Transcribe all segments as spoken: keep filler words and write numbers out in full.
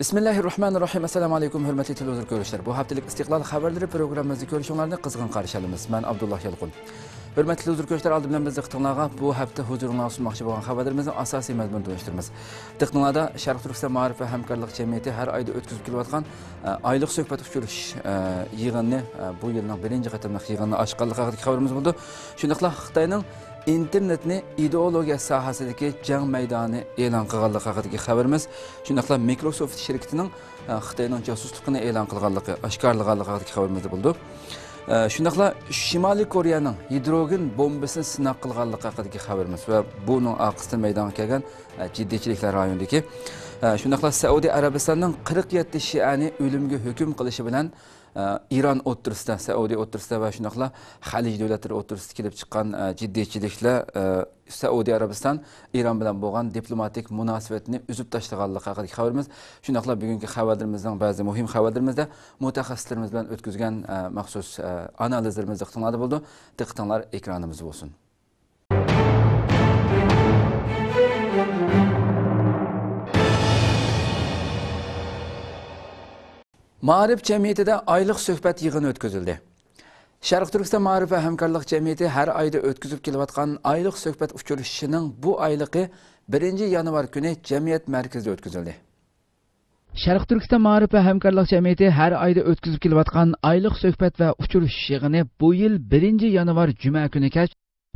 بىسمىللاھىررەھمانىررەھىم. ئەسسالامۇ ئەلەيكۇم، ھۆرمەتلىك تېلېۋىزور كۆرۈشلەر. بۇ ھەپتىلىك ئىستىقلال خەۋەرلىرى پروگراممىمىزنى كۆرۈشۈڭلارنى قىزغىن قارشى ئالىمىز. مەن ئابدۇللا يالقۇن. ھۆرمەتلىك تېلېۋىزور كۆرۈشلەر، ئالدى بىلەن بىز دىققىتىڭلارغا بۇ ھەپتە ھۇزۇرۇڭلارغا سۇنماقچى بولغان خەۋەرلىرىمىزنىڭ ئاساسىي مەزمۇنىنى تونۇشتۇرىمىز. دىققىتىڭلاردا شەرقىي تۈركىستان مائارىپ ۋە ھەمكارلىق جەمئىيىتى ھەر ئايدا ئۆتكۈزۈپ كېلىۋاتقان، ئە، ئايلىق سۆھبەت ئۇچرىشىش، ئە، يىغىنىنى، ئە، بۇ يىلنىڭ بىرىنچى قېتىملىق يىغىنىنى ئاچقانلىقى ھەققىدىكى خەۋىرىمىز بولىدۇ. شۇنداقلا خىتاينىڭ ئىنتېرنېتنى ئىدېئولوگىيە ساھەسىدىكى جەڭ مەيدانى ئېلان قىلغانلىقى ھەققىدىكى خەۋىرىمىز، شۇنداقلا مىكروسوفت شىركىتىنىڭ، ئە، خىتاينىڭ جاسۇسلۇقىنى ئېلان قىلغانلىقى، ئاشكارىلىغانلىقى ھەققىدىكى خەۋىرىمىز بولىدۇ. ئە، شۇنداقلا شىمالىي كورېيەنىڭ گىدروگېن بومبىسىنى سىناق قىلغانلىقى ھەققىدىكى خەۋىرىمىز ۋە بۇنىڭ ئارقىسىدىن مەيدانغا كەلگەن، ئە، جىددىيچىلىكلەر رايونىدىكى، ئە، شۇنداقلا سەئۇدى ئەرەبىستاننىڭ قىرىق يەتتە شىئەنى ئۆلۈمگە ھۆكۈم قىلىشى بىلەن، ئە، ئىران ئوتتۇرىسىدا، سەئۇدى ئوتتۇرىسىدا ۋە شۇنداقلا خەلىج دۆلەتلىرى ئوتتۇرىسىدا كېلىپ چىققان، ئە، جىددىيچىلىكلەر، ئە، سەئۇدى ئەرەبىستان ئىران بىلەن بولغان دىپلوماتىك مۇناسىۋەتنى ئۈزۈپ تاشلىغانلىقى ھەققىدىكى خەۋىرىمىز، شۇنداقلا بۈگۈنكى خەۋەرلىرىمىزنىڭ بەزى مۇھىم خەۋەرلىرىمىزدە مۇتەخەسسىسلىرىمىز بىلەن ئۆتكۈزگەن، ئە، مەخسۇس، ئە، ئانالىزلىرىمىز دىققىتىڭلاردا بولىدۇ. دىققىتىڭلار ئېكرانىمىزدا بولسۇن. مائارىپ جەمئىيىتىدە ئايلىق سۆھبەت يىغىنى ئۆتكۈزۈلدى. شەرقىي تۈركىستان مائارىپ ۋە ھەمكارلىق جەمئىيىتى ھەر ئايدا ئۆتكۈزۈپ كېلىۋاتقان ئايلىق سۆھبەت ئۇچرىشىشىنىڭ بۇ ئايلىقى بىرىنچى يانۋار كۈنى جەمئىيەت مەركىزىدە ئۆتكۈزۈلدى. شەرقىي تۈركىستان مائارىپ ۋە ھەمكارلىق جەمئىيىتى ھەر ئايدا ئۆتكۈزۈپ كېلىۋاتقان ئايلىق سۆھبەت ۋە ئۇچرىشىش يىغىنى بۇ يىل بىرىنچى يانۋار جۈمە كۈنى كەچ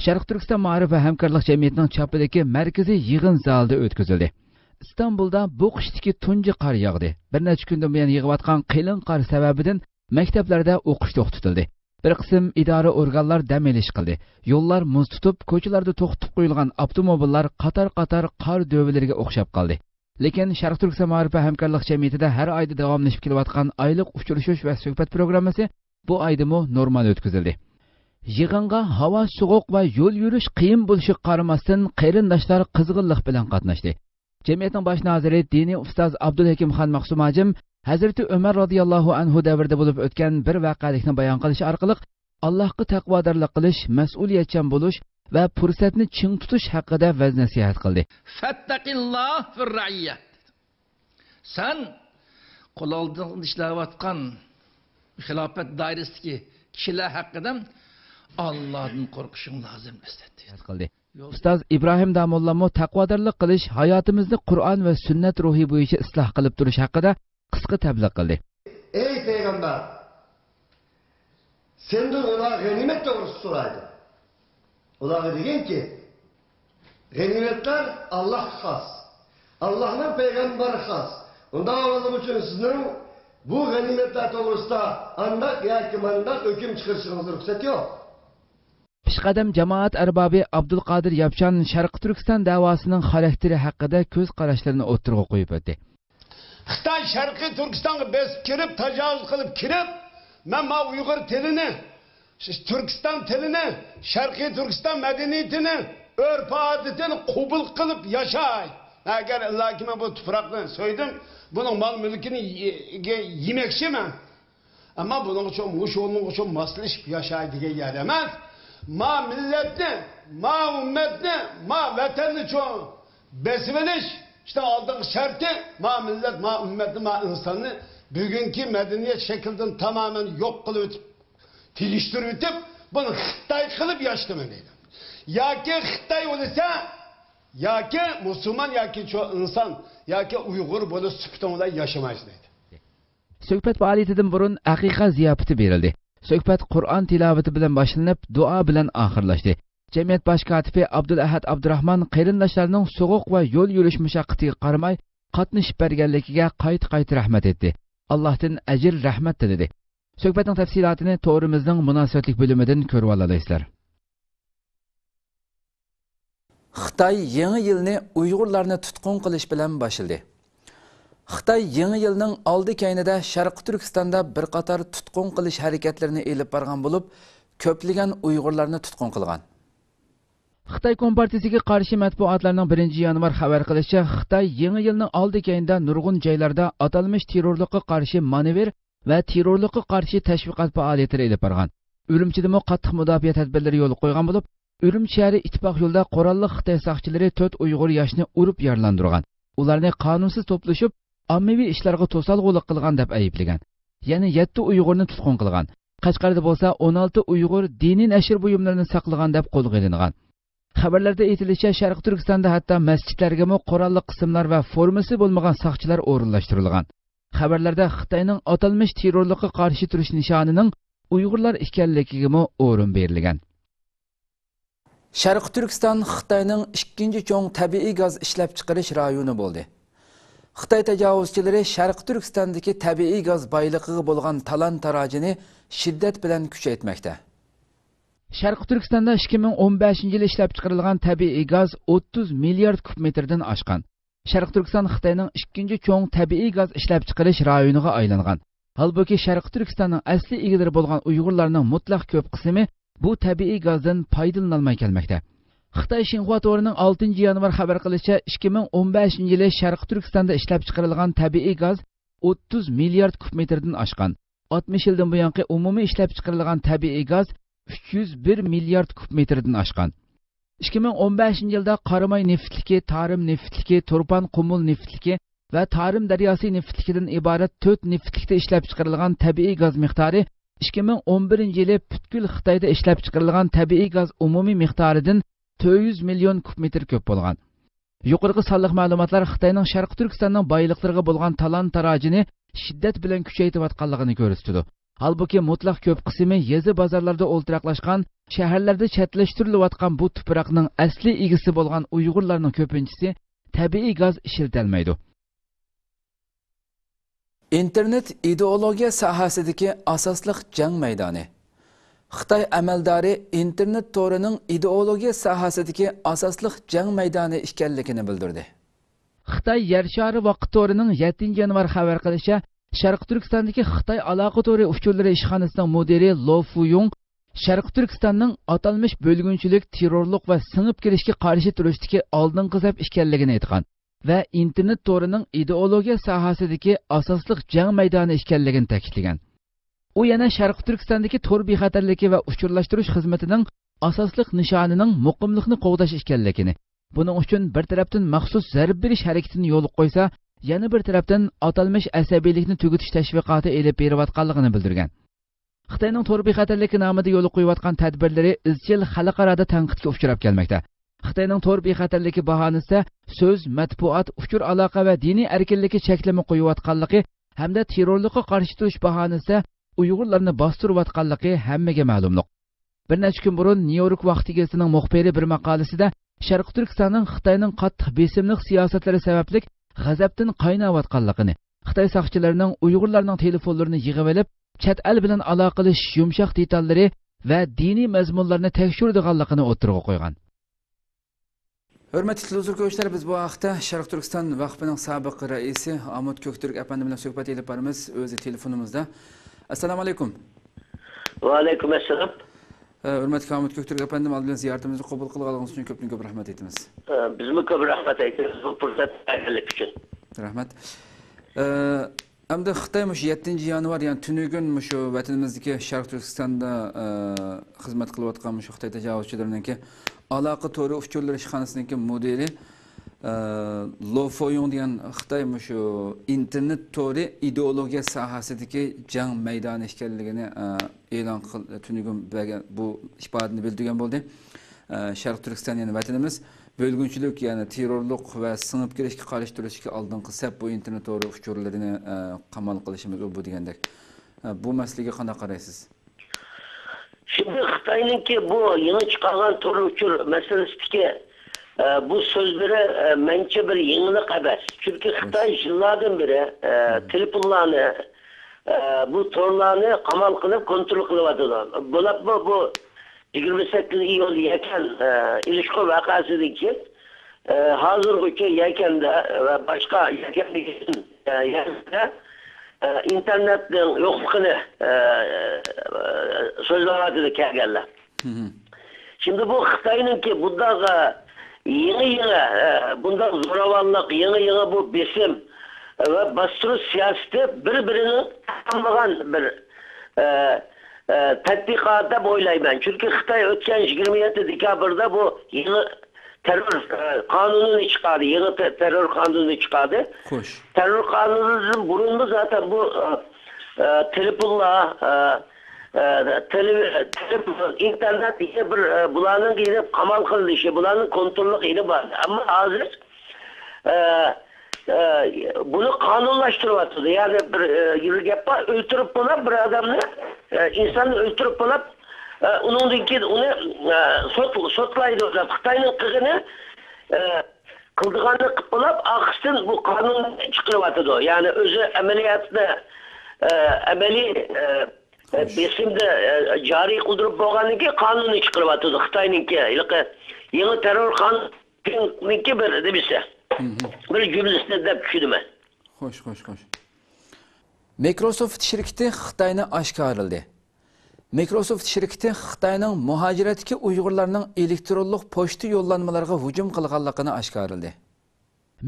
شەرقىي تۈركىستان مائارىپ ۋە ھەمكارلىق جەمئىيىتىنىڭ چاپىدىكى مەركىزىي يىغىن زالىدا ئۆتكۈزۈلدى. ئىستانبۇلدا بۇ قىشتىكى تۇنجى قار ياغدى. بىر نەچچە كۈندىن بۇيان يېغىۋاتقان قېلىن قار سەۋەبىدىن مەكتەپلەردە ئوقۇش توختىتىلدى. بىر قىسىم ئىدارە ئورگانلار دەم ئېلىش قىلدى. يوللار مۇز تۇتۇپ، كوچىلاردا توختىتىپ قويۇلغان ئاپتوموبىللار قاتار-قاتار قار دۆۋىلىرىگە ئوخشاپ قالدى. لېكىن شەرقىي تۈركىستان مائارىپ ۋە ھەمكارلىق جەمئىيىتىدە ھەر ئايدا داۋاملىشىپ كېلىۋاتقان ئايلىق ئۇچرىشىش ۋە سۆھبەت پروگراممىسى بۇ ئايدىمۇ نورمال ئۆتكۈزۈلدى. يىغىنغا ھاۋا سوغۇق ۋە يول يۈرۈش قىيىن بولۇشىغا قارىماستىن، قېرىنداشلار قىزغىنلىق بىلەن قاتناشتى. جەمئىيەتنىڭ باش نازىرى، دىنىي ئۇستاز ئابدۇلھېكىم خان مەخسۇم ھاجىم ھەزرىتى ئۆمەر رازىياللاھۇ ئەنھۇ دەۋرىدە بولۇپ ئۆتكەن بىر ۋەقەلىكنى بايان قىلىش ئارقىلىق، ئاللاھقا تەقۋادارلىق قىلىش، مەسئۇلىيەتچان بولۇش ۋە پۇرسەتنى چىڭ تۇتۇش ھەققىدە ۋەز-نەسىھەت قىلدى. فەتتەقىللاھ فىر رەئىييە. سەن قول ئالدىڭدا ئىشلەۋاتقان خىلاپەت دائىرىسىدىكى كىشىلەر ھەققىدە ئاللادىن قورقۇشۇڭ لازىم، دېدى. قىلدى. ئۇستاز ئىبراھىم داموللامۇ تەقۋادارلىق قىلىش، ھاياتىمىزنى قۇرئان ۋە سۈننەت روھى بويىچە ئىسلاھ قىلىپ تۇرۇش ھەققىدە قىسقا تەبلىغ قىلدى. ئەي پەيغەمبەر، سەندىن ئۇلار غەنىيمەت توغرىسىدا سورايدۇ. ئۇلارغا دېگىنكى، غەنىيمەتلەر ئاللاھقا خاس، ئاللاھنىڭ پەيغەمبىرىگە خاس. ئۇنداق بولغىنى ئۈچۈن سىزنىڭ بۇ غەنىيمەتلەر توغرىسىدا ئانداق ياكى مانداق ھۆكۈم چىقىرىشىڭىزغا رۇخسەت يوق. پېشقەدەم جامائەت ئەربابى ئابدۇلقادىر ياپچان شەرقىي تۈركىستان دەۋاسىنىڭ خاراكتېرى ھەققىدە كۆز قاراشلىرىنى ئوتتۇرىغا قويۇپ ئۆتتى. خىتاي شەرقىي تۈركىستانغا بېسىپ كىرىپ، تاجاۋۇز قىلىپ كىرىپ، مەن ما ئۇيغۇر تىلىنى، تۈركىستان تىلىنى، شەرقىي تۈركىستان مەدەنىيىتىنى، ئۆرپ-ئادىتىنى قوبۇل قىلىپ ياشاي. ئەگەر ئىللاكى مەن بۇ تۇپراقنى سۆيدۈم، بۇنىڭ مال-مۈلكىنى يېمەكچىمەن. ئەمما بۇنىڭغىچۇ، مۇشۇنىڭغىچۇ ماسلىشىپ ياشاي دېگەن يەر ئەمەس. ما مىللەتنى، ما ئۈممەتنى، ما ۋەتەننىچۇ بېسىۋېلىش، ئىشتە ئالدىنقى شەرتى، ما مىللەت، ما ئۈممەتنى، ما ئىنساننى بۈگۈنكى مەدەنىيەت شەكلىدىن تامامەن يوق قىلىۋېتىپ، تېگىشتۈرۈۋېتىپ، بۇنى خىتاي قىلىپ ياشىتىمەن دەيدۇ. ياكى خىتاي بولسا، ياكى مۇسۇلمان، ياكى چو-، ئىنسان، ياكى ئۇيغۇر بولۇش سۈپىتىڭ بىلەن ياشىمايسىز دەيدۇ. سۆھبەت پائالىيىتىدىن بۇرۇن ئەقىقە زىياپىتى بېرىلدى. سۆھبەت قۇرئان تىلاۋىتى بىلەن باشلىنىپ، دۇئا بىلەن ئاخىرلاشتى. جەمئىيەت باش كاتىپى ئابدۇلئەھەد ئابدۇراخمان قېرىنداشلارنىڭ سوغۇق ۋە يول يۈرۈش مۇشەققىتىگە قارىماي، قاتنىشىپ بەرگەنلىكىگە قايتا-قايتا رەھمەت ئېيتتى. ئاللاھتىن ئەجىر، رەھمەت تىلىدى. سۆھبەتنىڭ تەپسىلاتىنى تورىمىزنىڭ مۇناسىۋەتلىك بۆلۈمىدىن كۆرۈۋالالايسىلەر. خىتاي يېڭى يىلنى ئۇيغۇرلارنى تۇتقۇن قىلىش بىلەن باشلىدى. خىتاي يېڭى يىلنىڭ ئالدى كەينىدە شەرقىي تۈركىستاندا بىر قاتار تۇتقۇن قىلىش ھەرىكەتلىرىنى ئېلىپ بارغان بولۇپ، كۆپلىگەن ئۇيغۇرلارنى تۇتقۇن قىلغان. خىتاي كومپارتىيىسىگە قارشى مەتبۇئاتلارنىڭ بىرىنچى يانۋار خەۋەر قىلىشىچە، خىتاي يېڭى يىلنىڭ ئالدى كەينىدە نۇرغۇن جايلاردا ئاتالمىش تېررورلۇققا قارشى مانېۋىر ۋە تېررورلۇققا قارشى تەشۋىقات پائالىيەتلىرى ئېلىپ بارغان. ئۈرۈمچىدىمۇ قاتتىق مۇداپىئە تەدبىرلىرى يولغا قويغان بولۇپ، ئۈرۈمچى شەھىرى ئىتتىپاق يولىدا قوراللىق خىتاي ساقچىلىرى تۆت ئۇيغۇر ياشنى ئۇرۇپ يارىلاندۇرغان. ئۇلارنى قانۇنسىز توپلىشىپ، ئاممىۋى ئىشلارغا توسالغۇلۇق قىلغان دەپ ئەيىبلىگەن. يەنە يەتتە ئۇيغۇرنى تۇتقۇن قىلغان. قەشقەردە بولسا ئون ئالتە ئۇيغۇر دىنىي نەشر بۇيۇملىرىنى ساقلىغان دەپ قولغا ئېلىنغان. خەۋەرلەردە ئېيتىلىشىچە، شەرقىي تۈركىستاندا ھەتتا مەسچىتلەرگىمۇ قوراللىق قىسىملار ۋە فورمىسى بولمىغان ساقچىلار ئورۇنلاشتۇرۇلغان. خەۋەرلەردە خىتاينىڭ ئاتالمىش تېررورلۇققا قارشى تۇرۇش نىشانىنىڭ ئۇيغۇرلار ئىكەنلىكىگىمۇ ئورۇن بېرىلگەن. شەرقىي تۈركىستان خىتاينىڭ ئىككىنچى چوڭ تەبىئىي گاز ئىشلەپچىقىرىش رايونى بولدى. خىتاي تاجاۋۇزچىلىرى شەرقىي تۈركىستاندىكى تەبىئىي گاز بايلىقىغا بولغان تالان-تاراجىنى شىددەت بىلەن كۈچەيتمەكتە. شەرقىي تۈركىستاندا ئىككى مىڭ ئون بەشىنچى يىلى ئىشلەپچىقىرىلغان تەبىئىي گاز ئوتتۇز مىليارد كۇب مېتىردىن ئاشقان. شەرقىي تۈركىستان خىتاينىڭ ئىككىنچى چوڭ تەبىئىي گاز ئىشلەپچىقىرىش رايونىغا ئايلانغان. ھالبۇكى، شەرقىي تۈركىستاننىڭ ئەسلىي ئىگىلىرى بولغان ئۇيغۇرلارنىڭ مۇتلەق كۆپ قىسمى بۇ تەبىئىي گازدىن پايدىلىنالماي كەلمەكتە. خىتاي شىنخۇا تورىنىڭ ئالتىنچى يانۋار خەۋەر قىلىشىچە، ئىككى مىڭ ئون بەشىنچى يىلى شەرقىي تۈركىستاندا ئىشلەپچىقىرىلغان تەبىئىي گاز ئوتتۇز مىليارد كۇب مېتىردىن ئاشقان. ئاتمىش يىلدىن بۇيانقى ئومۇمىي ئىشلەپچىقىرىلغان تەبىئىي گاز ئۈچ يۈز بىر مىليارد كۇب مېتىردىن ئاشقان. ئىككى مىڭ ئون بەشىنچى يىلدا قاراماي نېفىتلىكى، تارىم نېفىتلىكى، تۇرپان قۇمۇل نېفىتلىكى ۋە تارىم دەرياسى نېفىتلىكىدىن ئىبارەت تۆت نېفىتلىكتە ئىشلەپچىقىرىلغان تەبىئىي گاز مىقدارى ئىككى مىڭ ئون بىرىنچى يىلى پۈتكۈل خىتايدا ئىشلەپچىقىرىلغان تەبىئىي گاز ئومۇمىي مىقدارىدىن تۆت يۈز مىليون كۇب مېتىر كۆپ بولغان. يۇقىرىقى سانلىق مەلۇماتلار خىتاينىڭ شەرقىي تۈركىستاننىڭ بايلىقلىرىغا بولغان تالان-تاراجىنى شىددەت بىلەن كۈچەيتىۋاتقانلىقىنى كۆرسىتىدۇ. ھالبۇكى، مۇتلەق كۆپ قىسمى يېزا بازارلاردا ئولتۇراقلاشقان، شەھەرلەردە چەتلەشتۈرۈلۈۋاتقان بۇ تۇپراقنىڭ ئەسلىي ئىگىسى بولغان ئۇيغۇرلارنىڭ كۆپىنچىسى تەبىئىي گاز ئىشلىتەلمەيدۇ. ئىنتېرنېت ئىدېئولوگىيە ساھەسىدىكى ئاساسلىق جەڭ مەيدانى. خىتاي ئەمەلدارى ئىنتېرنېت تورىنىڭ ئىدېئولوگىيە ساھەسىدىكى ئاساسلىق جەڭ مەيدانى ئىكەنلىكىنى بىلدۈردى. خىتاي يەر شارى ۋاقىت تورىنىڭ يەتتىنچى يانۋار خەۋەر قىلىشىچە، شەرقىي تۈركىستاندىكى خىتاي ئالاقە تورى ئۇچۇرلىرى ئىشخانىسىنىڭ مۇدىرى لو فۇيۇڭ شەرقىي تۈركىستاننىڭ ئاتالمىش بۆلگۈنچىلىك، تېررورلۇق ۋە سىڭىپ كىرىشكە قارشى تۇرۇشتىكى ئالدىنقى سەپ ئىكەنلىكىنى ئېيتقان ۋە ئىنتېرنېت تورىنىڭ ئىدېئولوگىيە ساھەسىدىكى ئاساسلىق جەڭ مەيدانى ئىكەنلىكىنى تەكىتلىگەن. ئۇ يەنە شەرقىي تۈركىستاندىكى تور بىخەتەرلىكى ۋە ئۇچۇرلاشتۇرۇش خىزمىتىنىڭ ئاساسلىق نىشانىنىڭ مۇقىملىقنى قوغداش ئىكەنلىكىنى، بۇنىڭ ئۈچۈن بىر تەرەپتىن مەخسۇس زەربە بېرىش ھەرىكىتىنى يولغا قويسا، يەنە بىر تەرەپتىن ئاتالمىش ئەسەبىيلىكنى تۈگىتىش تەشۋىقاتى ئېلىپ بېرىۋاتقانلىقىنى بىلدۈرگەن. خىتاينىڭ تور بىخەتەرلىكى نامىدا يولغا قويۇۋاتقان تەدبىرلىرى ئىزچىل خەلقئارادا تەنقىدكە ئۇچراپ كەلمەكتە. خىتاينىڭ تور بىخەتەرلىكى باھانىسىدە سۆز، مەتبۇئات، ئۇچۇر ئالاقە ۋە دىنىي ئەركىنلىككە چەكلىمە قويۇۋاتقانلىقى ھەمدە تېررورلۇققا قارشى تۇرۇش باھانىسىدە ئۇيغۇرلارنى باستۇرۇۋاتقانلىقى ھەممىگە مەلۇملۇق. بىر نەچچە كۈن بۇرۇن نيۇ يورك ۋاقتى گېزىتىنىڭ مۇخبىرى بىر ماقالىسىدە شەرقىي تۈركىستاننىڭ خىتاينىڭ قاتتىق بېسىملىق سىياسەتلىرى سەۋەبلىك غەزەپتىن قايناۋاتقانلىقىنى، خىتاي ساقچىلىرىنىڭ ئۇيغۇرلارنىڭ تېلېفونلىرىنى يىغىۋېلىپ، چەت ئەل بىلەن ئالاقىلىشىش يۇمشاق دېتاللىرى ۋە دىنىي مەزمۇنلارنى تەكشۈرىدىغانلىقىنى ئوتتۇرىغا قويغان. ھۆرمەتلىك تېلېۋىزور كۆرۈشلەر، بىز بۇ ھەقتە شەرقىي تۈركىستان ۋەقپىنىڭ سابىق رەئىسى ئامۇت كۆكتۈرك ئەپەندى بىلەن سۆھبەت ئېلىپ بارىمىز. ئۆزى تېلېفونىمىزدا. ئەسسالامۇ ئەلەيكۇم. ۋەئەلەيكۇم ئەسسالام. ئە، ھۆرمەتلىك ئامۇت كۆكتۈرك ئەپەندىم، ئالدى بىلەن زىيارىتىمىزنى قوبۇل قىلغانلىقىڭىز ئۈچۈن كۆپتىن كۆپ رەھمەت ئېيتىمىز. ئە، بىزمۇ كۆپ رەھمەت ئېيتىمىز بۇ پۇرسەت بەرگەنلىك ئۈچۈن. رەھمەت. ئە، ئەمدى خىتاي مۇشۇ يەتتىنچى يانۋار، يەنى تۈنۈگۈن مۇشۇ ۋەتىنىمىزدىكى شەرقىي تۈركىستاندا، ئە، خىزمەت قىلىۋاتقان مۇشۇ خىتاي تاجاۋۇزچىلىرىنىڭكى ئالاقە تورى ئۇچۇرلىرى ئىشخانىسىنىڭكى مۇدىرى، ئە، لو فويۇڭ دېگەن خىتاي مۇشۇ ئىنتېرنېت تورى ئىدېئولوگىيە ساھەسىدىكى جەڭ مەيدانى ئىكەنلىكىنى، ئە، ئېلان قىل-، تۈنۈگۈن بەرگەن بۇ ئىپادىنى بىلدۈرگەن بولدى. ئە، شەرقىي تۈركىستان، يەنى ۋەتىنىمىز بۆلگۈنچىلىك، يەنى تېررورلۇق ۋە سىڭىپ كىرىشكە قارشى تۇرۇشتىكى ئالدىنقى سەپ بۇ ئىنتېرنېت تورى ئۇچۇرلىرىنى، ئە، قامال قىلىشىمىز ئۇ، بۇ دېگەندەك. ئە، بۇ مەسىلىگە قانداق قارايسىز؟ شۇنداق، خىتاينىڭكى بۇ يېڭى چىقارغان تور ئۇچۇر مەسىلىسىدىكى، ئە، بۇ سۆزلىرى، ئە، مەنچە بىر يېڭىلىق ئەمەس. چۈنكى خىتاي يىللاردىن بېرى، ئە، تېلېفونلارنى، ئە، بۇ تورلارنى قامال قىلىپ كونترول قىلىۋاتىدۇ. بولۇپمۇ بۇ يىگىرمە سەككىز ئىيۇل يەكەن، ئە، ئېلىشقۇ ۋەقەسىدىن كېيىن، ئە، ھازىرغىچە يەكەندە ۋە باشقا يەكەندىكى، ئە، يەرلەردە، ئە، ئىنتېرنېتنىڭ يوقلۇقىنى، ئە، ئە، سۆزلەۋاتىدۇ كەلگەنلەر. شۇنداق بۇ خىتاينىڭكى بۇنداق، ئە، يېڭى-يېڭى، ئە، بۇنداق زوراۋانلىق، يېڭى-يېڭى بۇ بېسىم ۋە باستۇرۇش سىياسىتى بىر-بىرىنىڭ تەڭ بولغان بىر، ئە، ئە، تەتبىقات دەپ ئويلايمەن. چۈنكى خىتاي ئۆتكەن يىگىرمە يەتتە دېكابىردا بۇ يېڭى تېررور، ئە، قانۇنىنى چىقاردى. يېڭى تە-، تېررور قانۇنىنى چىقاردى. خوش. تېررور قانۇنىدىن بۇرۇنمۇ زاتەن بۇ، ئە، ئە، تېلېفونلار، ئە، ئە، تېلې-، تېلېفون، ئىنتېرنېت يەنە بىر، ئە، بۇلارنىڭ يەنە قامال قىلىنىشى، بۇلارنىڭ كونتروللۇق يېرى بار. ئەمما ھازىر، ئە، ئە، بۇنى قانۇنلاشتۇرۇۋاتىدۇ. يەنى بىر، ئە، يېڭى گەپ بار، ئۆلتۈرۈپ بولاپ بىر ئادەمنى، ئە، ئىنساننى ئۆلتۈرۈپ بولاپ، ئە، ئۇنىڭدىن كېيىن ئۇنى، ئە، سوت-، سوتلايدۇ دەپ خىتاينىڭ قىلغىنى، ئە، قىلىدىغاننى قىلىپ بولاپ، ئارقىسىدىن بۇ قانۇن چىقىرىۋاتىدۇ. يەنى ئۆزى ئەمەلىيەتنى، ئە، ئەمەلىي، ئە، ئە، خوش. بېسىمدا، ئە، جارى قىلدۇرۇپ بولغاندىن كېيىن قانۇننى چىقىرىۋاتىدۇ. خىتاينىڭكى ھېلىقى يېڭى تېررور قانۇنىنىڭكى بىر نېمىسى، مم. بىر جۈملىسى دەپ چۈشىنىمەن. خوش، خوش، خوش. مىكروسوفت شىركىتى خىتاينى ئاشكارىلىدى. مىكروسوفت شىركىتى خىتاينىڭ مۇھاجىرەتتىكى ئۇيغۇرلارنىڭ ئېلېكترونلۇق پوچتا يوللانمىلىرىغا ھۇجۇم قىلغانلىقىنى ئاشكارىلىدى.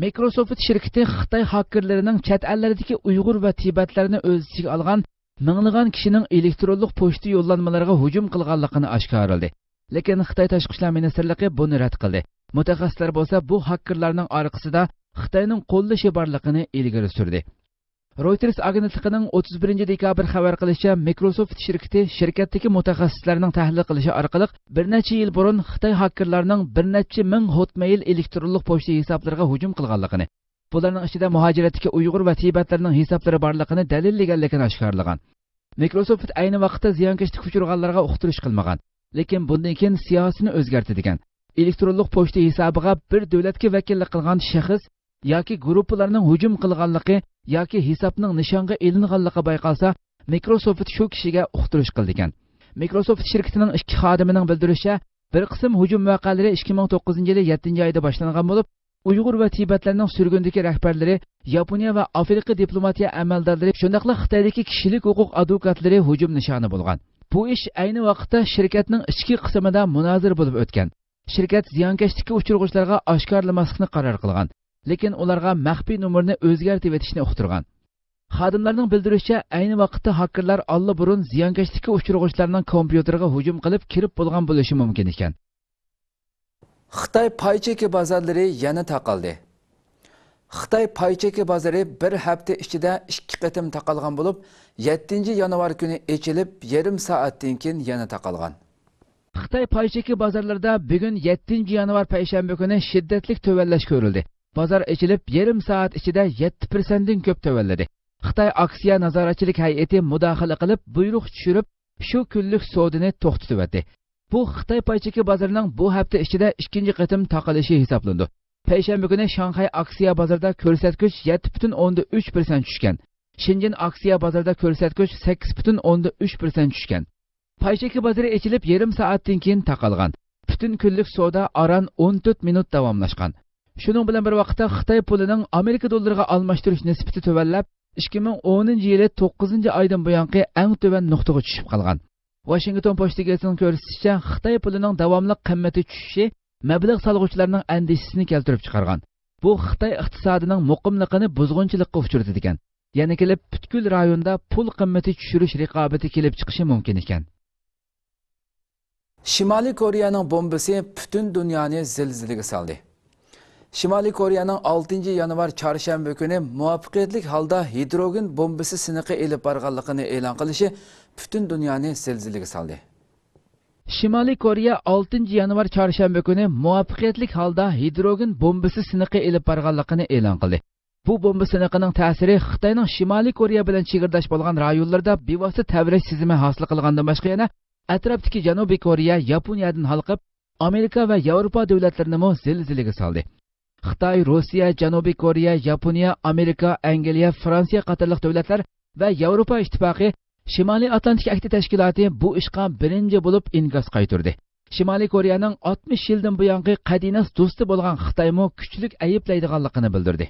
مىكروسوفت شىركىتى خىتاي خاكېرلىرىنىڭ چەت ئەللەردىكى ئۇيغۇر ۋە تىبەتلەرنى ئۆز ئىچىگە ئالغان مىڭلىغان كىشىنىڭ ئېلېكترونلۇق پوچتا يوللانمىلىرىغا ھۇجۇم قىلغانلىقىنى ئاشكارىلىدى. لېكىن خىتاي تاشقى ئىشلار مىنىستىرلىقى بۇنى رەت قىلدى. مۇتەخەسسىسلەر بولسا بۇ خاكېرلارنىڭ ئارقىسىدا خىتاينىڭ قوللىشى بارلىقىنى ئىلگىرى سۈردى. رويتېرس ئاگېنتلىقىنىڭ ئوتتۇز بىرىنچى دېكابىر خەۋەر قىلىشىچە، مىكروسوفت شىركىتى شىركەتتىكى مۇتەخەسسىسلەرنىڭ تەھلىل قىلىشى ئارقىلىق بىر نەچچە يىل بۇرۇن خىتاي خاكېرلارنىڭ بىر نەچچە مىڭ ھوتمېيل ئېلېكترونلۇق پوچتا ھېسابلىرىغا ھۇجۇم قىلغانلىقىنى، بۇلارنىڭ ئىچىدە مۇھاجىرەتتىكى ئۇيغۇر ۋە تىبەتلەرنىڭ ھېسابلىرى بارلىقىنى دەلىللىگەنلىكىنى ئاشكارىلىغان. مىكروسوفت ئەينى ۋاقىتتا زىيانكەشلىككە ئۇچرىغانلارغا ئۇقتۇرۇش قىلمىغان، لېكىن بۇندىن كېيىن سىياسىتىنى ئۆزگەرتىدىكەن. ئېلېكترونلۇق پوچتا ھېسابىغا بىر دۆلەتكە ۋەكىللىك قىلغان شەخس ياكى گۇرۇپپىلارنىڭ ھۇجۇم قىلغانلىقى ياكى ھېسابنىڭ نىشانغا ئېلىنغانلىقى بايقالسا، مىكروسوفت شۇ كىشىگە ئۇقتۇرۇش قىلىدىكەن. مىكروسوفت شىركىتىنىڭ ئىككى خادىمىنىڭ بىلدۈرۈشىچە، بىر قىسىم ھۇجۇم ۋەقەلىرى ئىككى مىڭ توققۇزىنچى يىلى يەتتىنچى ئايدا باشلانغان بولۇپ، ئۇيغۇر ۋە تىبەتلەرنىڭ سۈرگۈندىكى رەھبەرلىرى، ياپونىيە ۋە ئافرىقا دىپلوماتىيە ئەمەلدارلىرى، شۇنداقلا خىتايدىكى كىشىلىك ھوقۇق ئادۋوكاتلىرى ھۇجۇم نىشانى بولغان. بۇ ئىش ئەينى ۋاقىتتا شىركەتنىڭ ئىچكى قىسمىدا مۇنازىرە بولۇپ ئۆتكەن. شىركەت زىيانكەشلىككە ئۇچرىغۇچىلارغا ئاشكارىلىماسلىقنى قارار قىلغان، لېكىن ئۇلارغا مەخپىي نومۇرنى ئۆزگەرتىۋېتىشنى ئۇقتۇرغان. خادىملارنىڭ بىلدۈرۈشىچە، ئەينى ۋاقىتتا ھاكېرلار ئاللىبۇرۇن زىيانكەشلىككە ئۇچرىغۇچىلارنىڭ كومپيۇتېرىغا ھۇجۇم قىلىپ كىرىپ بولغان بولۇشى مۇمكىن ئىكەن. خىتاي پاي چېكى بازارلىرى يەنە تاقالدى. خىتاي پاي چېكى بازىرى بىر ھەپتە ئىچىدە ئىككى قېتىم تاقالغان بولۇپ، يەتتىنچى يانۋار كۈنى ئېچىلىپ، يېرىم سائەتتىن كېيىن يەنە تاقالغان. خىتاي پاي چېكى بازارلىرىدا بۈگۈن يەتتىنچى يانۋار پەيشەنبە كۈنى شىددەتلىك تۆۋەنلەش كۆرۈلدى. بازار ئېچىلىپ، يېرىم سائەت ئىچىدە يەتتە پىرسەنتتىن كۆپ تۆۋەنلىدى. خىتاي ئاكسىيە نازارەتچىلىك ھەيئىتى مۇداخىلە قىلىپ، بۇيرۇق چۈشۈرۈپ، شۇ كۈنلۈك سودىنى توختىتىۋەتتى. بۇ خىتاي پاي چېكى بازىرىنىڭ بۇ ھەپتە ئىچىدە ئىككىنچى قېتىم تاقىلىشى ھېسابلىنىدۇ. پەيشەنبە كۈنى شاڭخەي ئاكسىيە بازىرىدا كۆرسەتكۈچ يەتتە پۈتۈن ئوندىن ئۈچ پىرسەنت چۈشكەن. شېنجېن ئاكسىيە بازىرىدا كۆرسەتكۈچ سەككىز پۈتۈن ئوندىن ئۈچ پىرسەنت چۈشكەن. پاي چېكى بازىرى ئېچىلىپ يېرىم سائەتتىن كېيىن تاقالغان. پۈتۈن كۈنلۈك سودا ئاران ئون تۆت مىنۇت داۋاملاشقان. شۇنىڭ بىلەن بىر ۋاقىتتا، خىتاي پۇلىنىڭ ئامېرىكا دوللىرىغا ئالماشتۇرۇش نىسبىتى تۆۋەنلەپ، ئىككى مىڭ ئونىنچى يىلى توققۇزىنچى ئايدىن بۇيانقى ئەڭ تۆۋەن نۇقتىغا چۈشۈپ قالغان. ۋاشىنگتون پوچتا گېزىتىنىڭ كۆرسىتىشىچە، خىتاي پۇلىنىڭ داۋاملىق قىممىتى چۈشۈشى مەبلەغ سالغۇچىلارنىڭ ئەندىشىسىنى كەلتۈرۈپ چىقارغان. بۇ خىتاي ئىقتىسادىنىڭ مۇقىملىقىنى بۇزغۇنچىلىققا ئۇچرىتىدىكەن. يەنە كېلىپ پۈتكۈل رايوندا پۇل قىممىتى چۈشۈرۈش رىقابىتى كېلىپ چىقىشى مۇمكىن ئىكەن. شىمالىي كورېيەنىڭ بومبىسى پۈتۈن دۇنيانى زىلزىلىگە سالدى. شىمالىي كورېيەنىڭ ئالتىنچى يانۋار چارشەنبە كۈنى مۇۋەپپەقىيەتلىك ھالدا ھىدروگېن بومبىسى سىنىقى ئېلىپ بارغانلىقىنى ئېلان قىلىشى پۈتۈن دۇنيانى زىلزىلىگە سالدى. شىمالىي كورېيە ئالتىنچى يانۋار چارشەنبە كۈنى مۇۋەپپەقىيەتلىك ھالدا ھىدروگېن بومبىسى سىنىقى ئېلىپ بارغانلىقىنى ئېلان قىلدى. بۇ بومبا سىنىقىنىڭ تەسىرى خىتاينىڭ شىمالىي كورېيە بىلەن چېگرىداش بولغان رايونلىرىدا بىۋاسىتە تەۋرەش سېزىمى ھاسىل قىلغاندىن باشقا يەنە ئەتراپتىكى جەنۇبىي كورېيە، ياپونىيەدىن ھالقىپ، ئامېرىكا ۋە ياۋروپا دۆلەتلىرىنىمۇ زىلزىلىگە سالدى. خىتاي، روسىيە، جەنۇبىي كورېيە، ياپونىيە، ئامېرىكا، ئەنگلىيە، فرانسىيە قاتارلىق دۆلەتلەر ۋە ياۋروپا ئىتتىپاقى شىمالىي ئاتلانتىك ئەھدى تەشكىلاتى بۇ ئىشقا بىرىنچى بولۇپ ئىنكاس قايتۇردى. شىمالىي كورېيەنىڭ ئاتمىش يىلدىن بۇيانقى قەدىناس دوستى بولغان خىتايمۇ كۈچلۈك ئەيىبلەيدىغانلىقىنى بىلدۈردى.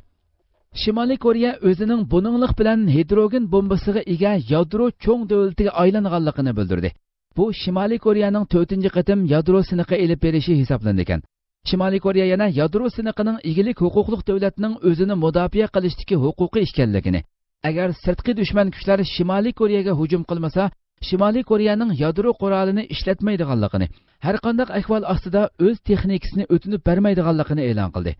شىمالىي كورېيە ئۆزىنىڭ بۇنىڭلىق بىلەن ھىدروگېن بومبىسىغا ئىگە يادرو چوڭ دۆلىتىگە ئايلانغانلىقىنى بىلدۈردى. بۇ شىمالىي كورېيەنىڭ تۆتىنچى قېتىم يادرو سىنىقى ئېلىپ بېرىشى ھېسابلىنىدىكەن. شىمالىي كورېيە يەنە يادرو سىنىقىنىڭ ئىگىلىك ھوقۇقلۇق دۆلەتنىڭ ئۆزىنى مۇداپىئە قىلىشتىكى ھوقۇقى ئىكەنلىكىنى، ئەگەر سىرتقى دۈشمەن كۈچلەر شىمالىي كورېيەگە ھۇجۇم قىلمىسا، شىمالىي كورېيەنىڭ يادرو قورالىنى ئىشلەتمەيدىغانلىقىنى، ھەرقانداق ئەھۋال ئاستىدا ئۆز تېخنىكىسىنى ئۆتۈنۈپ بەرمەيدىغانلىقىنى ئېلان قىلدى.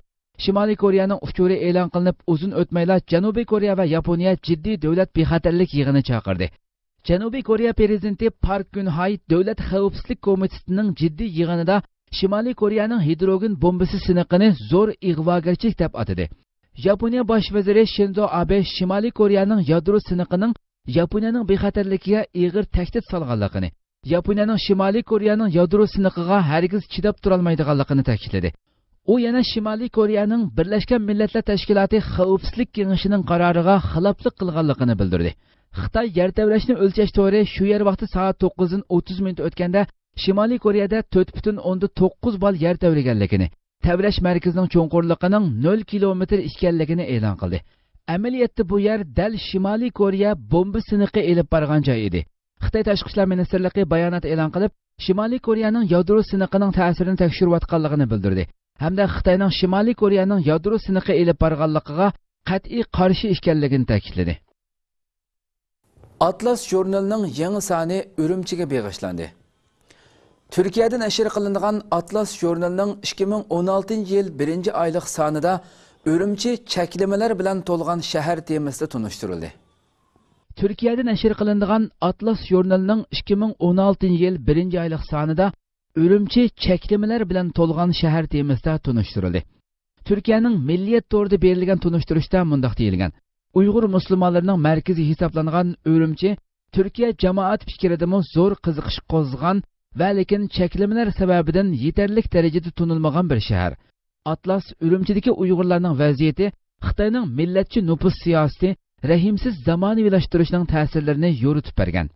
شىمالىي كورېيەنىڭ ئۇچۇرى ئېلان قىلىنىپ ئۇزۇن ئۆتمەيلا، جەنۇبىي كورېيە ۋە ياپونىيە جىددىي دۆلەت بىخەتەرلىك يىغىنى چاقىردى. جەنۇبىي كورېيە پىرېزىدېنتى پارك گۈنھاي دۆلەت خەۋپسىزلىك كومىتېتىنىڭ جىددىي يىغىنىدا شىمالىي كورېيەنىڭ ھىدروگېن بومبىسى سىنىقىنى زور ئىغۋاگەرچىلىك دەپ ئاتىدى. ياپونىيە باش ۋەزىرى شىنزو ئابې شىمالىي كورېيەنىڭ يادرو سىنىقىنىڭ ياپونىيەنىڭ بىخەتەرلىكىگە ئېغىر تەھدىت سالغانلىقىنى، ياپونىيەنىڭ شىمالىي كورېيەنىڭ يادرو سىنىقىغا ھەرگىز چىداپ تۇرالمايدىغانلىقىنى تەكىتلىدى. ئۇ يەنە شىمالىي كورېيەنىڭ بىرلەشكەن مىللەتلەر تەشكىلاتى خەۋپسىزلىك كېڭىشىنىڭ قارارىغا خىلاپلىق قىلغانلىقىنى بىلدۈردى. خىتاي يەر تەۋرەشنى ئۆلچەش تورى شۇ يەر ۋاقتى سائەت توققۇزدىن ئوتتۇز مىنۇت ئۆتكەندە شىمالىي كورېيەدە تۆت پۈتۈن ئوندىن توققۇز بال يەر تەۋرىگەنلىكىنى، تەۋرەش مەركىزىنىڭ چوڭقۇرلۇقىنىڭ نۆل كىلومېتىر ئىكەنلىكىنى ئېلان قىلدى. ئەمەلىيەتتە بۇ يەر دەل شىمالىي كورېيە بومبا سىنىقى ئېلىپ بارغان جاي ئىدى. خىتاي تاشقى ئىشلار مىنىستىرلىقى بايانات ئېلان قىلىپ، شىمالىي كورېيەنىڭ يادرو سىنىقىنىڭ تەسىرىنى تەكشۈرۈۋاتقانلىقىنى بىلدۈردى ھەمدە خىتاينىڭ شىمالىي كورېيەنىڭ يادرو سىنىقى ئېلىپ بارغانلىقىغا قەتئىي قارشى ئىكەنلىكىنى تەكىتلىدى. ئاتلاس ژۇرنىلىنىڭ يېڭى سانى ئۈرۈمچىگە بېغىشلاندى. تۈركىيەدە نەشر قىلىنىدىغان ئاتلاس ژۇرنىلىنىڭ ئىككى مىڭ ئون ئالتىنچى يىل بىرىنچى ئايلىق سانىدا ئۈرۈمچى چەكلىمىلەر بىلەن تولغان شەھەر تېمىسىدا تونۇشتۇرۇلدى. تۈركىيەدە نەشر قىلىنىدىغان ئاتلاس ژۇرنىلىنىڭ ئىككى مىڭ ئون ئالتىنچى يىل بىرىنچى ئايلىق سانىدا ئۈرۈمچى چەكلىمىلەر بىلەن تولغان شەھەر تېمىسىدا تونۇشتۇرۇلدى. تۈركىيەنىڭ مىللىيەت تورىدا بېرىلگەن تونۇشتۇرۇشتا مۇنداق دېيىلگەن: ئۇيغۇر مۇسۇلمانلىرىنىڭ مەركىزى ھېسابلانغان ئۈرۈمچى تۈركىيە جامائەت پىكرىدىمۇ زور قىزىقىش قوزغىغان ۋە لېكىن چەكلىمىلەر سەۋەبىدىن يېتەرلىك دەرىجىدە تونۇلمىغان بىر شەھەر. ئاتلاس ئۈرۈمچىدىكى ئۇيغۇرلارنىڭ ۋەزىيىتى خىتاينىڭ مىللەتچى نوپۇس سىياسىتى، رەھىمسىز زامانىۋىلاشتۇرۇشنىڭ تەسىرلىرىنى يورۇتۇپ بەرگەن.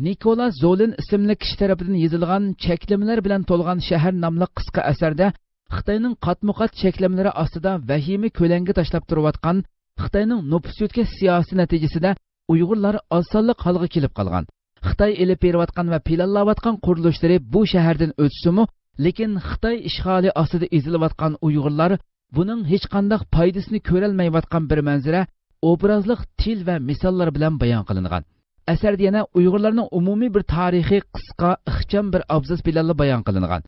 نىكولا زولىن ئىسىملىك كىشى تەرىپىدىن يېزىلغان چەكلىمىلەر بىلەن تولغان شەھەر ناملىق قىسقا ئەسەردە خىتاينىڭ قاتمۇقات چەكلىمىلىرى ئاستىدا ۋەھىمە كۆلەڭگە تاشلاپ تۇرۇۋاتقان خىتاينىڭ نوپۇس يۆتكەش سىياسىتى نەتىجىسىدە ئۇيغۇرلار ئاز سانلىق ھالغا كېلىپ قالغان. خىتاي ئېلىپ بېرىۋاتقان ۋە پىلانلاۋاتقان قۇرۇلۇشلىرى بۇ شەھەردىن ئۆتسىمۇ، لېكىن خىتاي ئىشغالى ئاستىدا ئېزىلىۋاتقان ئۇيغۇرلار بۇنىڭ ھېچقانداق پايدىسىنى كۆرەلمەيۋاتقان بىر مەنزىرە ئوبرازلىق تىل ۋە مىساللار بىلەن بايان قىلىنغان. ئەسەردە يەنە ئۇيغۇرلارنىڭ ئومۇمىي بىر تارىخىي قىسقا، ئىخچام بىر ئابزاس بىلەنلا بايان قىلىنغان.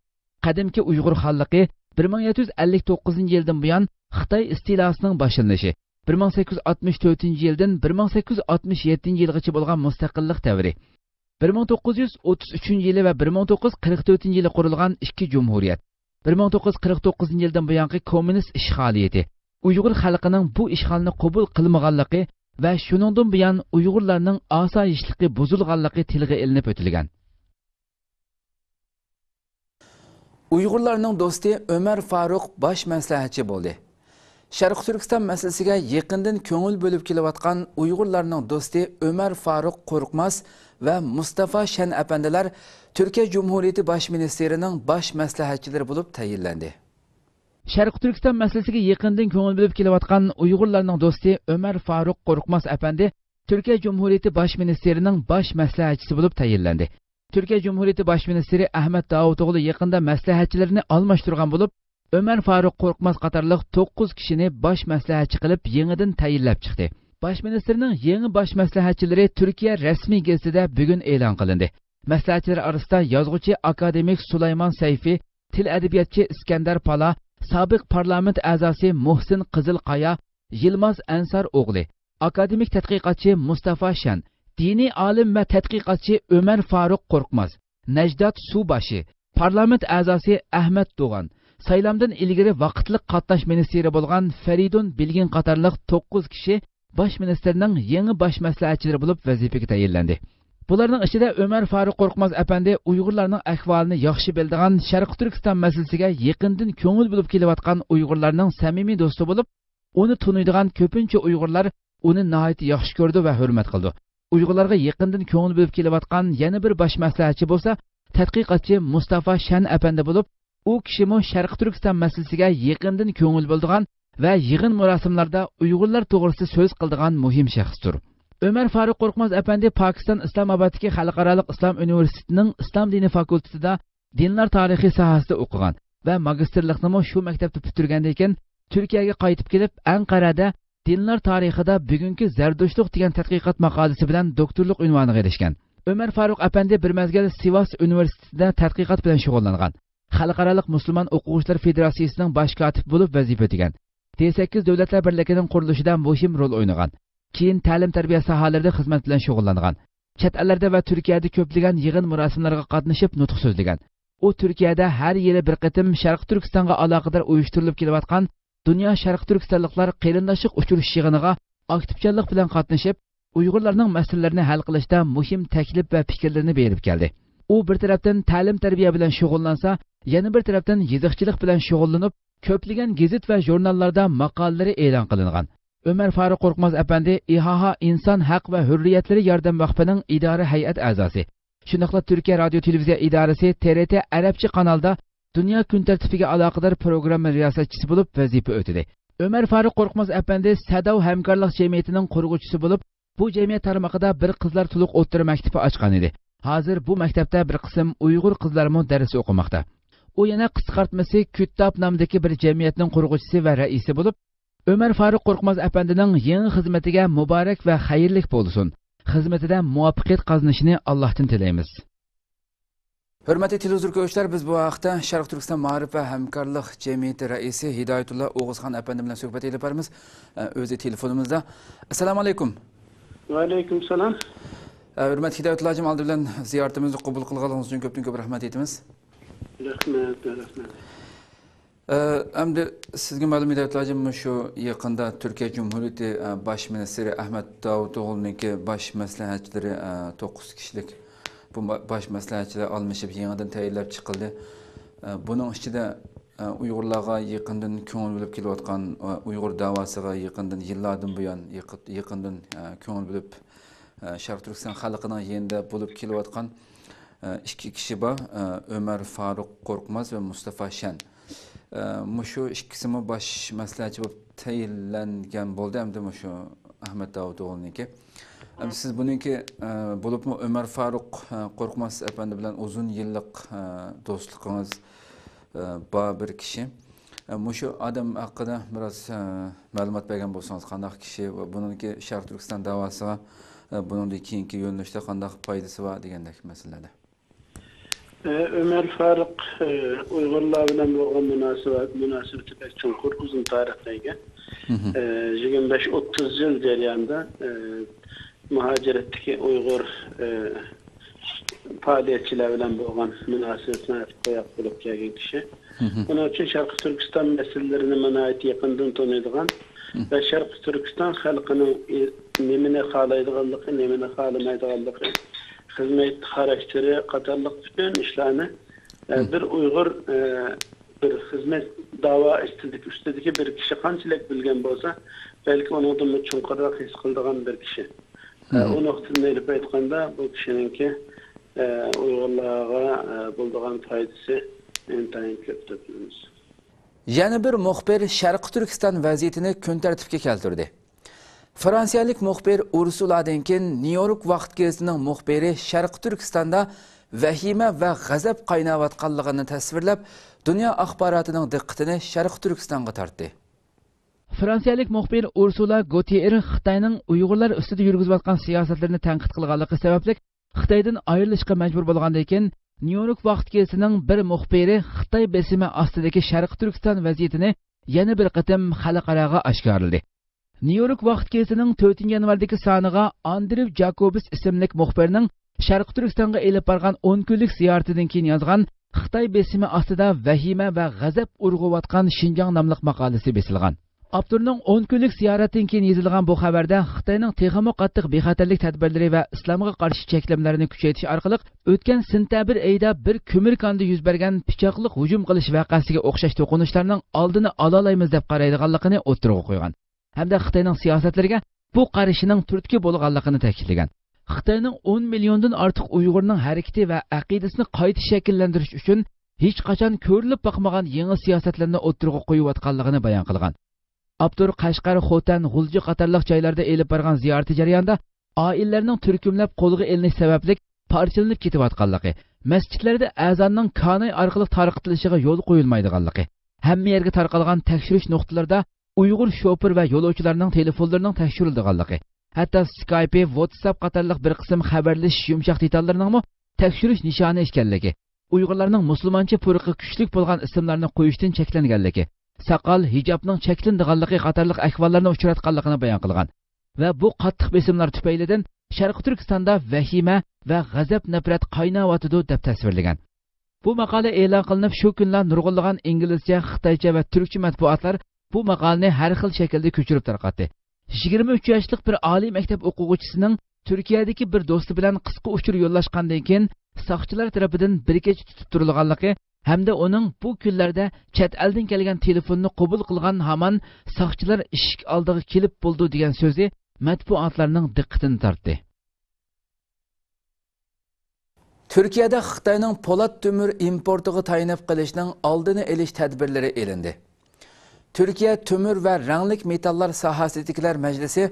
قەدىمكى ئۇيغۇر خانلىقى بىر مىڭ يەتتە يۈز ئەللىك توققۇزىنچى يىلدىن بۇيان خىتاي ئىستىلاسىنىڭ باشلىنىشى، بىر مىڭ سەككىز يۈز ئاتمىش تۆتىنچى يىلدىن بىر مىڭ سەككىز يۈز ئاتمىش يەتتىنچى يىلغىچە بولغان مۇستەقىللىق دەۋرى، بىر مىڭ توققۇز يۈز ئوتتۇز ئۈچىنچى يىلى ۋە بىر مىڭ توققۇز يۈز قىرىق تۆتىنچى يىلى قۇرۇلغان ئىككى جۇمھۇرىيەت، بىر مىڭ توققۇز يۈز قىرىق توققۇزىنچى يىلدىن بۇيانقى كوممۇنىست ئىشغالىيىتى، ئۇيغۇر خەلقىنىڭ بۇ ئىشغالنى قوبۇل قىلمىغانلىقى ۋە شۇنىڭدىن بۇيان ئۇيغۇرلارنىڭ ئاسايىشلىقى بۇزۇلغانلىقى تىلغا ئېلىنىپ ئۆتۈلگەن. ئۇيغۇرلارنىڭ دوستى ئۆمەر فاروق باش مەسلىھەتچى بولدى. شەرقىي تۈركىستان مەسىلىسىگە يېقىندىن كۆڭۈل بۆلۈپ كېلىۋاتقان ئۇيغۇرلارنىڭ دوستى ئۆمەر فاروق قورقماس ۋە مۇستافا شەن ئەپەندىلەر تۈركىيە جۇمھۇرىيىتى باش مىنىستىرىنىڭ باش مەسلىھەتچىلىرى بولۇپ تەيىنلەندى. شەرقىي تۈركىستان مەسىلىسىگە يېقىندىن كۆڭۈل بۆلۈپ كېلىۋاتقان ئۇيغۇرلارنىڭ دوستى ئۆمەر فاروق قورقماس ئەپەندى تۈركىيە جۇمھۇرىيىتى باش مىنىستىرىنىڭ باش مەسلىھەتچىسى بولۇپ تەيىنلەندى. تۈركىيە جۇمھۇرىيىتى باش مىنىستىرى ئەھمەت داۋۇتئوغلۇ يېقىندا مەسلىھەتچىلىرىنى ئالماشتۇرغان بولۇپ، ئۆمەر فاروق قورقماس قاتارلىق توققۇز كىشىنى باش مەسلىھەتچى قىلىپ يېڭىدىن تەيىنلەپ چىقتى. باش مىنىستىرنىڭ يېڭى باش مەسلىھەتچىلىرى تۈركىيە رەسمىي گېزىتىدە بۈگۈن ئېلان قىلىندى. مەسلىھەتچىلەر ئارىسىدا يازغۇچى ئاكادېمىك سۇلايمان سەيفى، تىل ئەدەبىياتچى ئىسكەندەر پالا، سابىق پارلامېنت ئەزاسى مۇھسىن قىزىلقايا، يىلماز ئەنسار ئوغلى، ئاكادېمىك تەتقىقاتچى مۇستافا شەن، دىنىي ئالىم ۋە تەتقىقاتچى ئۆمەر فاروق قورقماز، نەجدات سۇباشى، پارلامېنت ئەزاسى ئەھمەت دوغان، سايلامدىن ئىلگىرى ۋاقىتلىق قاتناش مىنىستىرى بولغان فەرىدۇن بىلگىن قاتارلىق توققۇز كىشى باش مىنىستىرنىڭ يېڭى باش مەسلىھەتچىلىرى بولۇپ ۋەزىپىگە تەيىنلەندى. بۇلارنىڭ ئىچىدە ئۆمەر فاروق قورقماز ئەپەندى ئۇيغۇرلارنىڭ ئەھۋالىنى ياخشى بىلىدىغان، شەرقىي تۈركىستان مەسىلىسىگە يېقىندىن كۆڭۈل بۆلۈپ كېلىۋاتقان ئۇيغۇرلارنىڭ سەمىمىي دوستى بولۇپ، ئۇنى تونۇيدىغان كۆپىنچە ئۇيغۇرلار ئۇنى ناھايىتى ياخشى كۆرىدۇ ۋە ھۆرمەت قىلىدۇ. ئۇيغۇرلارغا يېقىندىن كۆڭۈل بۆلۈپ كېلىۋاتقان يەنە بىر باش مەسلىھەتچى بولسا تەتقىقاتچى مۇستافا شەن ئەپەندى بولۇپ، ئۇ كىشىمۇ شەرقىي تۈركىستان مەسىلىسىگە يېقىندىن كۆڭۈل بۆلىدىغان ۋە يىغىن مۇراسىملاردا ئۇيغۇرلار توغرىسىدا سۆز قىلىدىغان مۇھىم شەخستۇر. ئۆمەر فاروق قورقماز ئەپەندى پاكىستان ئىسلامئابادتىكى خەلقئارالىق ئىسلام ئۇنىۋېرسىتېتىنىڭ ئىسلام دىنى فاكۇلتېتىدا دىنلار تارىخى ساھەسىدە ئوقۇغان ۋە ماگىستىرلىقنىمۇ شۇ مەكتەپتە پۈتتۈرگەندىن كېيىن، تۈركىيەگە قايتىپ كېلىپ، ئەنقەرەدە دىنلار تارىخىدا بۈگۈنكى زەردۇشتلۇق دېگەن تەتقىقات ماقالىسى بىلەن دوكتورلۇق ئۇنۋانىغا ئېرىشكەن. ئۆمەر فاروق ئەپەندى بىر مەزگىل سىۋاس ئۇنىۋېرسىتېتىدا تەتقىقات بىلەن شۇغۇللانغان. خەلقئارالىق مۇسۇلمان ئوقۇغۇچىلار فېدېراتسىيىسىنىڭ باش كاتىپى بولۇپ ۋەزىپە ئۆتىگەن. دې سەككىز دۆلەتلەر بىرلىكىنىڭ قۇرۇلۇشىدا مۇھىم رول ئوينىغان. كېيىن تەلىم-تەربىيە ساھەلىرىدە خىزمەت بىلەن شۇغۇللانغان. چەت ئەللەردە ۋە تۈركىيەدە كۆپلىگەن يىغىن مۇراسىملىرىغا قاتنىشىپ نۇتۇق سۆزلىگەن. ئۇ تۈركىيەدە ھەر يىلى بىر قېتىم شەرقىي تۈركىستانغا ئالاقىدار ئۇيۇشتۇرۇلۇپ كېلىۋاتقان دۇنيا شەرقىي تۈركىستانلىقلار قېرىنداشلىق ئۇچرىشىشى يىغىنىغا ئاكتىپچانلىق بىلەن قاتنىشىپ، ئۇيغۇرلارنىڭ مەسىلىلىرىنى ھەل قىلىشتا مۇھىم تەكلىپ ۋە پىكىرلىرىنى بېرىپ كەلدى. ئۇ بىر تەرەپتىن تەلىم-تەربىيە بىلەن شۇغۇللانسا، يەنە بىر تەرەپتىن يېزىقچىلىق بىلەن شۇغۇللىنىپ، كۆپلىگەن گېزىت ۋە ژۇرناللاردا ماقالىلىرى ئېلان قىلىنغان. ئۆمەر فاروق قورقماز ئەپەندى ئىھاھا ئىنسان ھەق ۋە ھۆررىيەتلىرى ياردەم ۋەقپىنىڭ ئىدارە ھەيئەت ئەزاسى. شۇنداقلا تۈركىيە رادىيو تېلېۋىزىيە ئىدارىسى تې رې تې ئەرەبچە قانالدا دۇنيا كۈن تەرتىپىگە ئالاقىدار پروگرامما رىياسەتچىسى بولۇپ ۋەزىپە ئۆتىدى. ئۆمەر فاروق قورقماز ئەپەندى سەداۋ ھەمكارلىق جەمئىيىتىنىڭ قۇرغۇچىسى بولۇپ، بۇ جەمئىيەت تارمىقىدا بىر قىزلار تولۇق ئوتتۇرا مەكتىپى ئاچقان ئىدى. ھازىر بۇ مەكتەپتە بىر قىسىم ئۇيغۇر قىزلارمۇ دەرس ئوقۇماقتا. ئۇ يەنە قىسقارتمىسى كۈتتاپ نامىدىكى بىر جەمئىيەتنىڭ قۇرغۇچىسى ۋە رەئىسى بولۇپ، ئۆمەر فاروق قورقماز ئەپەندىنىڭ يېڭى خىزمىتىگە مۇبارەك ۋە خەيرلىك بولسۇن. خىزمىتىدە مۇۋەپپەقىيەت قازىنىشىنى ئاللاھتىن تىلەيمىز. ھۆرمەتلىك تېلېۋىزور كۆرۈشلەر، بىز بۇ ھەقتە شەرقىي تۈركىستان مائارىپ ۋە ھەمكارلىق جەمئىيىتى رەئىسى ھىدايەتۇللا ئوغۇزخان ئەپەندى بىلەن سۆھبەت ئېلىپ بارىمىز. ئۆزى تېلېفونىمىزدا. ئەسسالامۇ ئەلەيكۇم. ۋەئەلەيكۇم سالام. ھۆرمەتلىك ھىدايەتۇللا ھاجىم، ئالدى بىلەن زىيارىتىمىزنى قوبۇل قىلغانلىقىڭىز ئۈچۈن كۆپتىن كۆپ رەھمەت ئېيتىمىز. رەھمەت، رەھمەت. ئە، ئەمدى سىزگە مەلۇم، ھىدايەتۇللا ھاجىم، مۇشۇ يېقىندا تۈركىيە جۇمھۇرىيىتى، ئە، باش مىنىستىرى ئەھمەت داۋۇتئوغلۇنىڭكى باش مەسلىھەتچىلىرى، ئە، توققۇز كىشىلىك بۇ ما-، باش مەسلىھەتچىلەر ئالمىشىپ يېڭىدىن تەيىنلەپ چىقىلدى. ئە، بۇنىڭ ئىچىدە، ئە، ئۇيغۇرلارغا يېقىندىن كۆڭۈل بۆلۈپ كېلىۋاتقان، ئە، ئۇيغۇر داۋاسىغا يېقىندىن، يىللاردىن بۇيان يېقىن-، يېقىندىن، ئە، كۆڭۈل بۆلۈپ، ئە، شەرقىي تۈركىستان خەلقىنىڭ يېنىدا بولۇپ كېلىۋاتقان، ئە، ئىككى كىشى بار، ئە، ئۆمەر فاروق قورقماز ۋە مۇستافا شەن. ئە، مۇشۇ ئىككىسىمۇ باش مەسلىھەتچى بولۇپ تەيىنلەنگەن بولدى ئەمدى مۇشۇ ئەھمەت داۋۇتئوغلۇنىڭكى. ئەمدى سىز بۇنىڭكى، ئە، بولۇپمۇ ئۆمەر فاروق، ئە، قورقماز ئەپەندى بىلەن ئۇزۇن يىللىق، ئە، دوستلۇقىڭىز، ئە، بار بىر كىشى. ئە، مۇشۇ ئادەم ھەققىدە بىراز، ئە، مەلۇمات بەرگەن بولسىڭىز، قانداق كىشى ۋە بۇنىڭكى شەرقىي تۈركىستان داۋاسىغا، ئە، بۇنىڭدىن كېيىنكى يۆنىلىشتە قانداق پايدىسى بار دېگەندەك مەسىلىلەردە. ئە، ئۆمەر فاروق، ئە، ئۇيغۇرلار بىلەن بولغان مۇناسىۋەت، مۇناسىۋىتى بەك چوڭقۇر، ئۇزۇن تارىخقا ئىگە. مھم. ئە، يىگىرمە بەش ئوتتۇز يىل جەريانىدا، ئە، مۇھاجىرەتتىكى ئۇيغۇر، ئە، پائالىيەتچىلەر بىلەن بولغان مۇناسىۋەتنى ئارتۇق بولۇپ كەلگەن كىشى. مھم. ئۇنىڭ ئۈچۈن شەرقىي تۈركىستان مەسىلىلىرىنى ناھايىتى يېقىندىن تونۇيدىغان مھم. ۋە شەرقىي تۈركىستان خەلقىنىڭ ئى-، نېمىنى خالايدىغانلىقى، نېمىنى خالىمايدىغانلىقى، خىزمەت خاراكتېرى قاتارلىق پۈتۈن ئىشلارنى، ئە، مھم. بىر ئۇيغۇر، ئە، بىر خىزمەت داۋا ئۈستىدىكى، ئۈستىدىكى بىر كىشى قانچىلىك بىلگەن بولسا، بەلكى ئۇنىڭدىنمۇ چوڭقۇرراق ھېس قىلىدىغان بىر كىشى. ئە، مھم. ئۇ نۇقتىدىن ئېلىپ ئېيتقاندا، بۇ كىشىنىڭكى، ئە، ئۇيغۇرلارغا، ئە، بولىدىغان پايدىسى ئىنتايىن كۆپ دەپ بىلىمىز. يەنە بىر مۇخبىر شەرقىي تۈركىستان ۋەزىيىتىنى كۈن تەرتىپكە كەلتۈردى. فرانسىيەلىك مۇخبىر ئۇرسۇلادىن كېيىن نيۇ يورك ۋاقىت گېزىتىنىڭ مۇخبىرى شەرقىي تۈركىستاندا ۋەھىمە ۋە غەزەپ قايناۋاتقانلىقىنى تەسۋىرلەپ، دۇنيا ئاخباراتىنىڭ دىققىتىنى شەرقىي تۈركىستانغا تارتتى. فرانسىيەلىك مۇخبىر ئۇرسۇلا گوتىئېر خىتاينىڭ ئۇيغۇرلار ئۈستىدە يۈرگۈزۈۋاتقان سىياسەتلىرىنى تەنقىد قىلغانلىقى سەۋەبلىك خىتايدىن ئايرىلىشقا مەجبۇر بولغاندىن كېيىن، نيۇ يورك ۋاقىت گېزىتىنىڭ بىر مۇخبىرى خىتاي بېسىمى ئاستىدىكى شەرقىي تۈركىستان ۋەزىيىتىنى يەنە بىر قېتىم خەلقئاراغا ئاشكارىلىدى. نيۇ يورك ۋاقىت گېزىتىنىڭ تۆتىنچى يانۋاردىكى سانىغا ئاندرېۋ جاكوبىس ئىسىملىك مۇخبىرنىڭ شەرقىي تۈركىستانغا ئېلىپ بارغان ئون كۈنلۈك زىيارىتىدىن كېيىن يازغان خىتاي بېسىمى ئاستىدا ۋەھىمە ۋە غەزەپ ئۇرغۇۋاتقان شىنجاڭ ناملىق ماقالىسى بېسىلغان. ئاپتورنىڭ ئون كۈنلۈك زىيارەتتىن كېيىن يېزىلغان بۇ خەۋەردە خىتاينىڭ تېخىمۇ قاتتىق بىخەتەرلىك تەدبىرلىرى ۋە ئىسلامغا قارشى چەكلىمىلەرنى كۈچەيتىش ئارقىلىق ئۆتكەن سېنتەبىر ئېيىدا بىر كۆمۈركاندا يۈز بەرگەن پىچاقلىق ھۇجۇم قىلىش ۋەقەسىگە ئوخشاش توقۇنۇشلارنىڭ ئالدىنى ئالالايمىز دەپ قارايدىغانلىقىنى ئوتتۇرىغا قويغان ھەمدە خىتاينىڭ سىياسەتلىرىگە بۇ قارىشىنىڭ تۈرتكە بولغانلىقىنى تەكىتلىگەن. خىتاينىڭ ئون مىليوندىن ئارتۇق ئۇيغۇرنىڭ ھەرىكىتى ۋە ئەقىدىسىنى قايتا شەكىللەندۈرۈش ئۈچۈن ھېچقاچان كۆرۈلۈپ باقمىغان يېڭى سىياسەتلەرنى ئوتتۇرىغا قويۇۋاتقانلىقىنى بايان قىلغان. ئاپتور قەشقەر، خوتەن، غۇلجا قاتارلىق جايلاردا ئېلىپ بارغان زىيارىتى جەريانىدا ئائىلىلەرنىڭ تۈركۈملەپ قولغا ئېلىنىش سەۋەبلىك پارچىلىنىپ كېتىۋاتقانلىقى، مەسچىتلەردە ئەزاننىڭ كاناي ئارقىلىق تارقىتىلىشىغا يول قويۇلمايدىغانلىقى، ھەممە يەرگە تارقالغان تەكشۈرۈش نۇقتىلىرىدا ئۇيغۇر شوپۇر ۋە يولۇچىلارنىڭ تېلېفونلىرىنىڭ تەكشۈرۈلىدىغانلىقى، ھەتتا سكايپى، ۋاتساپ قاتارلىق بىر قىسىم خەۋەرلىشىش يۇمشاق دېتاللىرىنىڭمۇ تەكشۈرۈش نىشانى ئىكەنلىكى، ئۇيغۇرلارنىڭ مۇسۇلمانچە پۇرىقى كۈچلۈك بولغان ئىسىملارنى قويۇشتىن چەكلەنگەنلىكى، ساقال، ھىجابنىڭ چەكلىنىدىغانلىقى قاتارلىق ئەھۋاللارنى ئۇچراتقانلىقىنى بايان قىلغان ۋە بۇ قاتتىق بېسىملار تۈپەيلىدىن شەرقىي تۈركىستاندا ۋەھىمە ۋە غەزەپ-نەپرەت قايناۋاتىدۇ، دەپ تەسۋىرلىگەن. بۇ ماقالە ئېلان قىلىنىپ، شۇ كۈنلا نۇرغۇنلىغان ئىنگلىزچە، خىتايچە ۋە تۈركچە مەتبۇئاتلار بۇ ماقالىنى ھەر خىل شەكىلدە كۆچۈرۈپ تارقاتتى. يىگىرمە ئۈچ ياشلىق بىر ئالىي مەكتەپ ئوقۇغۇچىسىنىڭ تۈركىيەدىكى بىر دوستى بىلەن قىسقا ئۇچۇر يوللاشقاندىن كېيىن، ساقچىلار تەرىپىدىن بىر كېچە تۇتۇپ تۇرۇلغانلىقى ھەمدە ئۇنىڭ بۇ كۈنلەردە چەت ئەلدىن كەلگەن تېلېفوننى قوبۇل قىلغان ھامان ساقچىلار ئىشىك ئالدىغا كېلىپ بولىدۇ دېگەن سۆزى مەتبۇئاتلارنىڭ دىققىتىنى تارتتى. تۈركىيەدە خىتاينىڭ پولات تۆمۈر ئىمپورتىغا تايىنىپ قېلىشنىڭ ئالدىنى ئېلىش تەدبىرلىرى ئېلىندى. تۈركىيە تۆمۈر ۋە رەڭلىك مېتاللار ساھەسىدىكىلەر مەجلىسى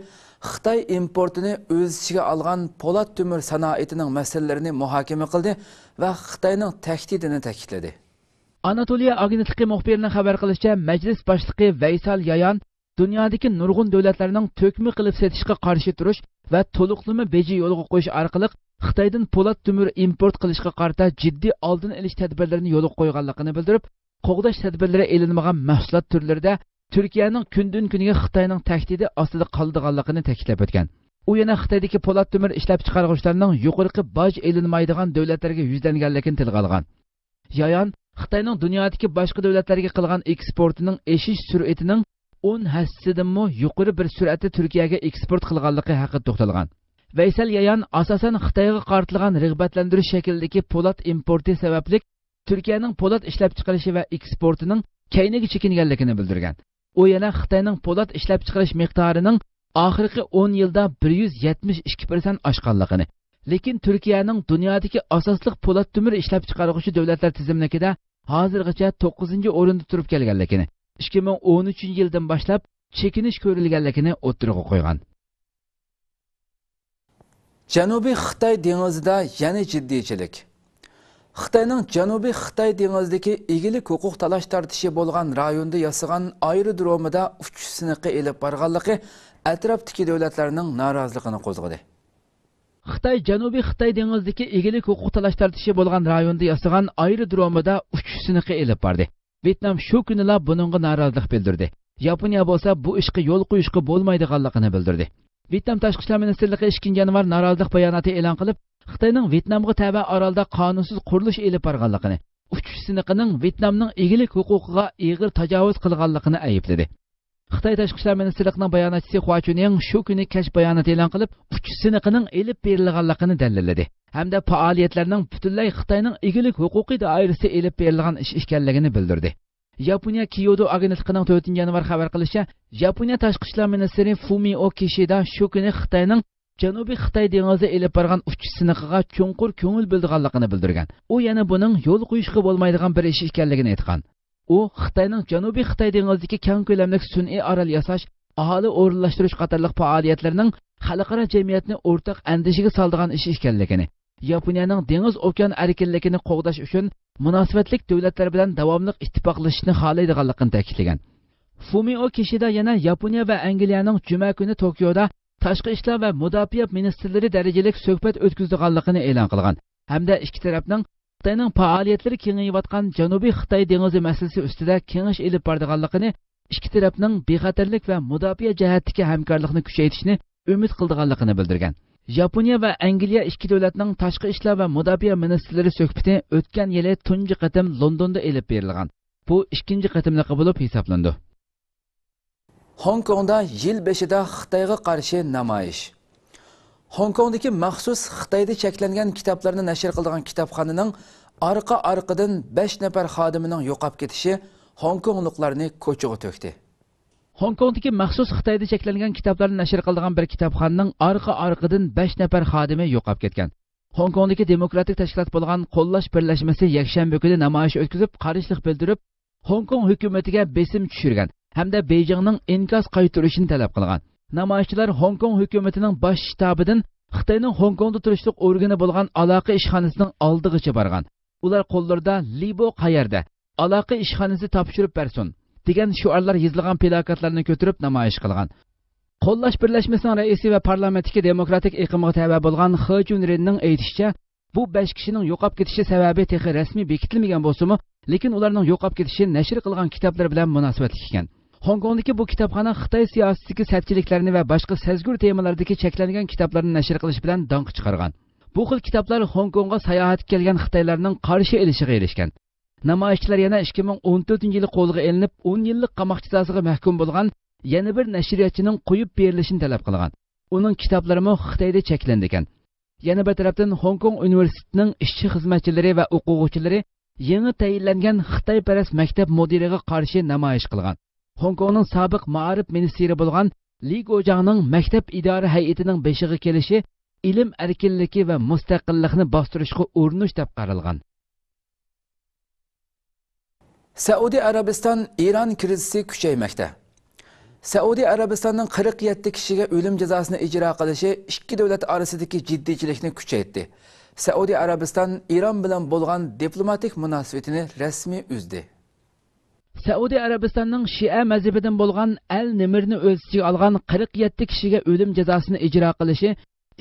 خىتاي ئىمپورتىنى ئۆز ئىچىگە ئالغان پولات تۆمۈر سانائىتىنىڭ مەسىلىلىرىنى مۇھاكىمە قىلدى ۋە خىتاينىڭ تەھدىتىنى تەكىتلىدى. ئاناتولىيە ئاگېنتلىقى مۇخبىرىنىڭ خەۋەر قىلىشىچە، مەجلىس باشلىقى ۋەيسال يايان دۇنيادىكى نۇرغۇن دۆلەتلەرنىڭ تۆكمە قىلىپ سېتىشقا قارشى تۇرۇش ۋە تولۇقلىما بېجى يولغا قويۇش ئارقىلىق خىتايدىن پولات تۆمۈر ئىمپورت قىلىشقا قارىتا جىددىي ئالدىنى ئېلىش تەدبىرلىرىنى يولغا قويغانلىقىنى بىلدۈرۈپ، قوغداش تەدبىرلىرى ئېلىنمىغان مەھسۇلات تۈرلىرىدە تۈركىيەنىڭ كۈندىن-كۈنگە خىتاينىڭ تەھدىتى ئاستىدا قالىدىغانلىقىنى تەكىتلەپ ئۆتكەن. ئۇ يەنە خىتايدىكى پولات تۆمۈر ئىشلەپچىقارغۇچىلارنىڭ يۇقىرىقى باج ئېلىنمايدىغان دۆلەتلەرگە يۈزلەنگەنلىكىنى تىلغا ئالغان. يايان خىتاينىڭ دۇنيادىكى باشقا دۆلەتلەرگە قىلغان ئېكسپورتىنىڭ ئېشىش سۈرئىتىنىڭ ئون ھەسسىدىنمۇ يۇقىرى بىر سۈرئەتتە تۈركىيەگە ئېكسپورت قىلغانلىقى ھەققىدە توختالغان. ۋەيسەل يايان ئاساسەن خىتايغا قارىتىلغان رىغبەتلەندۈرۈش شەكلىدىكى پولات ئىمپورتى سەۋەبلىك تۈركىيەنىڭ پولات ئىشلەپچىقىرىشى ۋە ئېكسپورتىنىڭ كەينىگە چېكىنگەنلىكىنى بىلدۈرگەن. ئۇ يەنە خىتاينىڭ پولات ئىشلەپچىقىرىش مىقدارىنىڭ ئاخىرقى ئون يىلدا بىر يۈز يەتمىش ئىككى پىرسەنت ئاشقانلىقىنى، لېكىن تۈركىيەنىڭ دۇنيادىكى ئاساسلىق پولات تۆمۈر ئىشلەپچىقارغۇچى دۆلەتلەر تىزىملىكىدە ھازىرغىچە توققۇزىنچى ئورۇندا تۇرۇپ كەلگەنلىكىنى، ئىككى مىڭ ئون ئۈچىنچى يىلدىن باشلاپ چېكىنىش كۆرۈلگەنلىكىنى ئوتتۇرىغا قويغان. جەنۇبىي خىتاي دېڭىزىدا يەنە جىددىيچىلىك. خىتاينىڭ جەنۇبىي خىتاي دېڭىزىدىكى ئىگىلىك ھوقۇق تالاش-تارتىشى بولغان رايوندا ياسىغان ئايرودرومىدا ئۇچۇش سىنىقى ئېلىپ بارغانلىقى ئەتراپتىكى دۆلەتلەرنىڭ نارازىلىقىنى قوزغىدى. خىتاي جەنۇبىي خىتاي دېڭىزىدىكى ئىگىلىك ھوقۇق تالاش-تارتىشى بولغان رايوندا ياسىغان ئايرودرومىدا ئۇچۇش سىنىقى ئېلىپ باردى. ۋيېتنام شۇ كۈنىلا بۇنىڭغا نارازىلىق بىلدۈردى. ياپونىيە بولسا بۇ ئىشقا يول قويۇشقا بولمايدىغانلىقىنى بىلدۈردى. ۋيېتنام تاشقى ئىشلار مىنىستىرلىقى ئىككىنچى يانۋار نارازىلىق باياناتى ئېلان قىلىپ، خىتاينىڭ ۋيېتنامغا تەۋە ئارالدا قانۇنسىز قۇرۇلۇش ئېلىپ بارغانلىقىنى، ئۇچۇش سىنىقىنىڭ ۋيېتنامنىڭ ئىگىلىك ھوقۇقىغا ئېغىر تاجاۋۇز قىلغانلىقىنى ئەيىبلىدى. خىتاي تاشقى ئىشلار مىنىستىرلىقىنىڭ باياناتچىسى خۇا چۈنيىڭ شۇ كۈنى كەچ بايانات ئېلان قىلىپ، ئۇچۇش سىنىقىنىڭ ئېلىپ بېرىلغانلىقىنى دەلىللىدى ھەمدە پائالىيەتلەرنىڭ پۈتۈنلەي خىتاينىڭ ئىگىلىك ھوقۇقى دائىرىسىدە ئېلىپ بېرىلغان ئىش ئىكەنلىكىنى بىلدۈردى. ياپونىيە كيودو ئاگېنتلىقىنىڭ تۆتىنچى يانۋار خەۋەر قىلىشىچە، ياپونىيە تاشقى ئىشلار مىنىستىرى فۇمىئو كىشىدا شۇ كۈنى خىتاينىڭ جەنۇبىي خىتاي دېڭىزىدا ئېلىپ بارغان ئۇچۇش سىنىقىغا چوڭقۇر كۆڭۈل بۆلىدىغانلىقىنى بىلدۈرگەن. ئۇ يەنە بۇنىڭ يول قويۇشقا بولمايدىغان بىر ئىش ئىكەنلىكىنى ئېيتقان. ئۇ خىتاينىڭ جەنۇبىي خىتاي دېڭىزىدىكى كەڭ كۆلەملىك سۈنئىي ئارال ياساش، ئاھالە ئورۇنلاشتۇرۇش قاتارلىق پائالىيەتلىرىنىڭ خەلقئارا جەمئىيەتنى ئورتاق ئەندىشىگە سالىدىغان ئىش ئىكەنلىكىنى، ياپونىيەنىڭ دېڭىز ئوكيان ئەركىنلىكىنى قوغداش ئۈچۈن مۇناسىۋەتلىك دۆلەتلەر بىلەن داۋاملىق ئىتتىپاقلىشىشنى خالايدىغانلىقىنى تەكىتلىگەن. فۇمىئو كىشىدا يەنە ياپونىيە ۋە ئەنگلىيەنىڭ جۈمە كۈنى توكيودا تاشقى ئىشلار ۋە مۇداپىئە مىنىستىرلىرى دەرىجىلىك سۆھبەت ئۆتكۈزىدىغانلىقىنى ئېلان قىلغان ھەمدە ئىككى تەرەپنىڭ خىتاينىڭ پائالىيەتلىرى كېڭىيىۋاتقان جەنۇبىي خىتاي دېڭىزى مەسىلىسى ئۈستىدە كېڭەش ئېلىپ بارىدىغانلىقىنى، ئىككى تەرەپنىڭ بىخەتەرلىك ۋە مۇداپىئە جەھەتتىكى ھەمكارلىقنى كۈچەيتىشنى ئۈمىد قىلىدىغانلىقىنى بىلدۈرگەن. ياپونىيە ۋە ئەنگلىيە ئىككى دۆلەتنىڭ تاشقى ئىشلار ۋە مۇداپىئە مىنىستىرلىرى سۆھبىتى ئۆتكەن يىلى تۇنجى قېتىم لوندوندا ئېلىپ بېرىلغان. بۇ ئىككىنچى قېتىملىقى بولۇپ ھېسابلىنىدۇ. خوڭكوڭدا يىل بېشىدا خىتايغا قارشى نامايىش. خوڭكوڭدىكى مەخسۇس خىتايدا چەكلەنگەن كىتابلارنى نەشر قىلىدىغان كىتابخانىنىڭ ئارقا-ئارقىدىن بەش نەپەر خادىمىنىڭ يوقاپ كېتىشى خوڭكوڭلۇقلارنى كوچىغا تۆكتى. خوڭكوڭدىكى مەخسۇس خىتايدا چەكلەنگەن كىتابلارنى نەشر قىلىدىغان بىر كىتابخانىنىڭ ئارقا-ئارقىدىن بەش نەپەر خادىمى يوقاپ كەتكەن. خوڭكوڭدىكى دېموكراتىك تەشكىلات بولغان قوللاش بىرلەشمىسى يەكشەنبە كۈنى نامايىش ئۆتكۈزۈپ، قارشىلىق بىلدۈرۈپ، خوڭكوڭ ھۆكۈمىتىگە بېسىم چۈشۈرگەن ھەمدە بېيجىڭنىڭ ئىنكاس قايتۇرۇشىنى تەلەپ قىلغان. نامايىشچىلار خوڭكوڭ ھۆكۈمىتىنىڭ باش شتابىدىن خىتاينىڭ خوڭكوڭدا تۇرۇشلۇق ئورگىنى بولغان ئالاقە ئىشخانىسىنىڭ ئالدىغىچە بارغان. ئۇلار قوللىرىدا «لىبو قەيەردە؟ ئالاقە ئىشخانىسى تاپشۇرۇپ بەرسۇن» دېگەن شوئارلار يېزىلغان پىلاكاتلارنى كۆتۈرۈپ نامايىش قىلغان. قوللاش بىرلەشمىسىنىڭ رەئىسى ۋە پارلامېنتتىكى دېموكراتىك ئېقىمغا تەۋە بولغان خې جۈنرىننىڭ ئېيتىشىچە، بۇ بەش كىشىنىڭ يوقاپ كېتىشى سەۋەبى تېخى رەسمىي بېكىتىلمىگەن بولسىمۇ، لېكىن ئۇلارنىڭ يوقاپ كېتىشى نەشر قىلغان كىتابلىرى بىلەن مۇناسىۋەتلىك ئىكەن. خوڭكوڭدىكى بۇ كىتابخانا خىتاي سىياسىتىدىكى سەتچىلىكلەرنى ۋە باشقا سەزگۈر تېمىلاردىكى چەكلەنگەن كىتابلارنى نەشر قىلىش بىلەن داڭقى چىقارغان. بۇ خىل كىتابلار خوڭكوڭغا ساياھەتكە كەلگەن خىتايلارنىڭ قارشى ئېلىشىغا ئېرىشكەن. نامايىشچىلار يەنە ئىككى مىڭ ئون تۆتىنچى يىلى قولغا ئېلىنىپ، ئون يىللىق قاماق جازاسىغا مەھكۇم بولغان يەنە بىر نەشرىياتچىنىڭ قويۇپ بېرىلىشىنى تەلەپ قىلغان. ئۇنىڭ كىتابلىرىمۇ خىتايدا چەكلىنىدىكەن. يەنە بىر تەرەپتىن، خوڭكوڭ ئۇنىۋېرسىتېتىنىڭ ئىشچى خىزمەتچىلىرى ۋە ئوقۇغۇچىلىرى يېڭى تەيىنلەنگەن خىتايپەرەس مەكتەپ مۇدىرىغا قارشى نامايىش قىلغان. خوڭكوڭنىڭ سابىق مائارىپ مىنىستىرى بولغان لى گوجاڭنىڭ مەكتەپ ئىدارە ھەيئىتىنىڭ بېشىغا كېلىشى ئىلىم ئەركىنلىكى ۋە مۇستەقىللىقنى باستۇرۇشقا ئۇرۇنۇش دەپ قارالغان. سەئۇدى ئەرەبىستان ئىران كىرىزىسى كۈچەيمەكتە. سەئۇدى ئەرەبىستاننىڭ قىرىق يەتتە كىشىگە ئۆلۈم جازاسىنى ئىجرا قىلىشى ئىككى دۆلەت ئارىسىدىكى جىددىيچىلىكنى كۈچەيتتى. سەئۇدى ئەرەبىستان ئىران بىلەن بولغان دىپلوماتىك مۇناسىۋىتىنى رەسمىي ئۈزدى. سەئۇدى ئەرەبىستاننىڭ شىئە مەزھىپىدىن بولغان ئەل نېمىرنى ئۆز ئىچىگە ئالغان قىرىق يەتتە كىشىگە ئۆلۈم جازاسىنى ئىجرا قىلىشى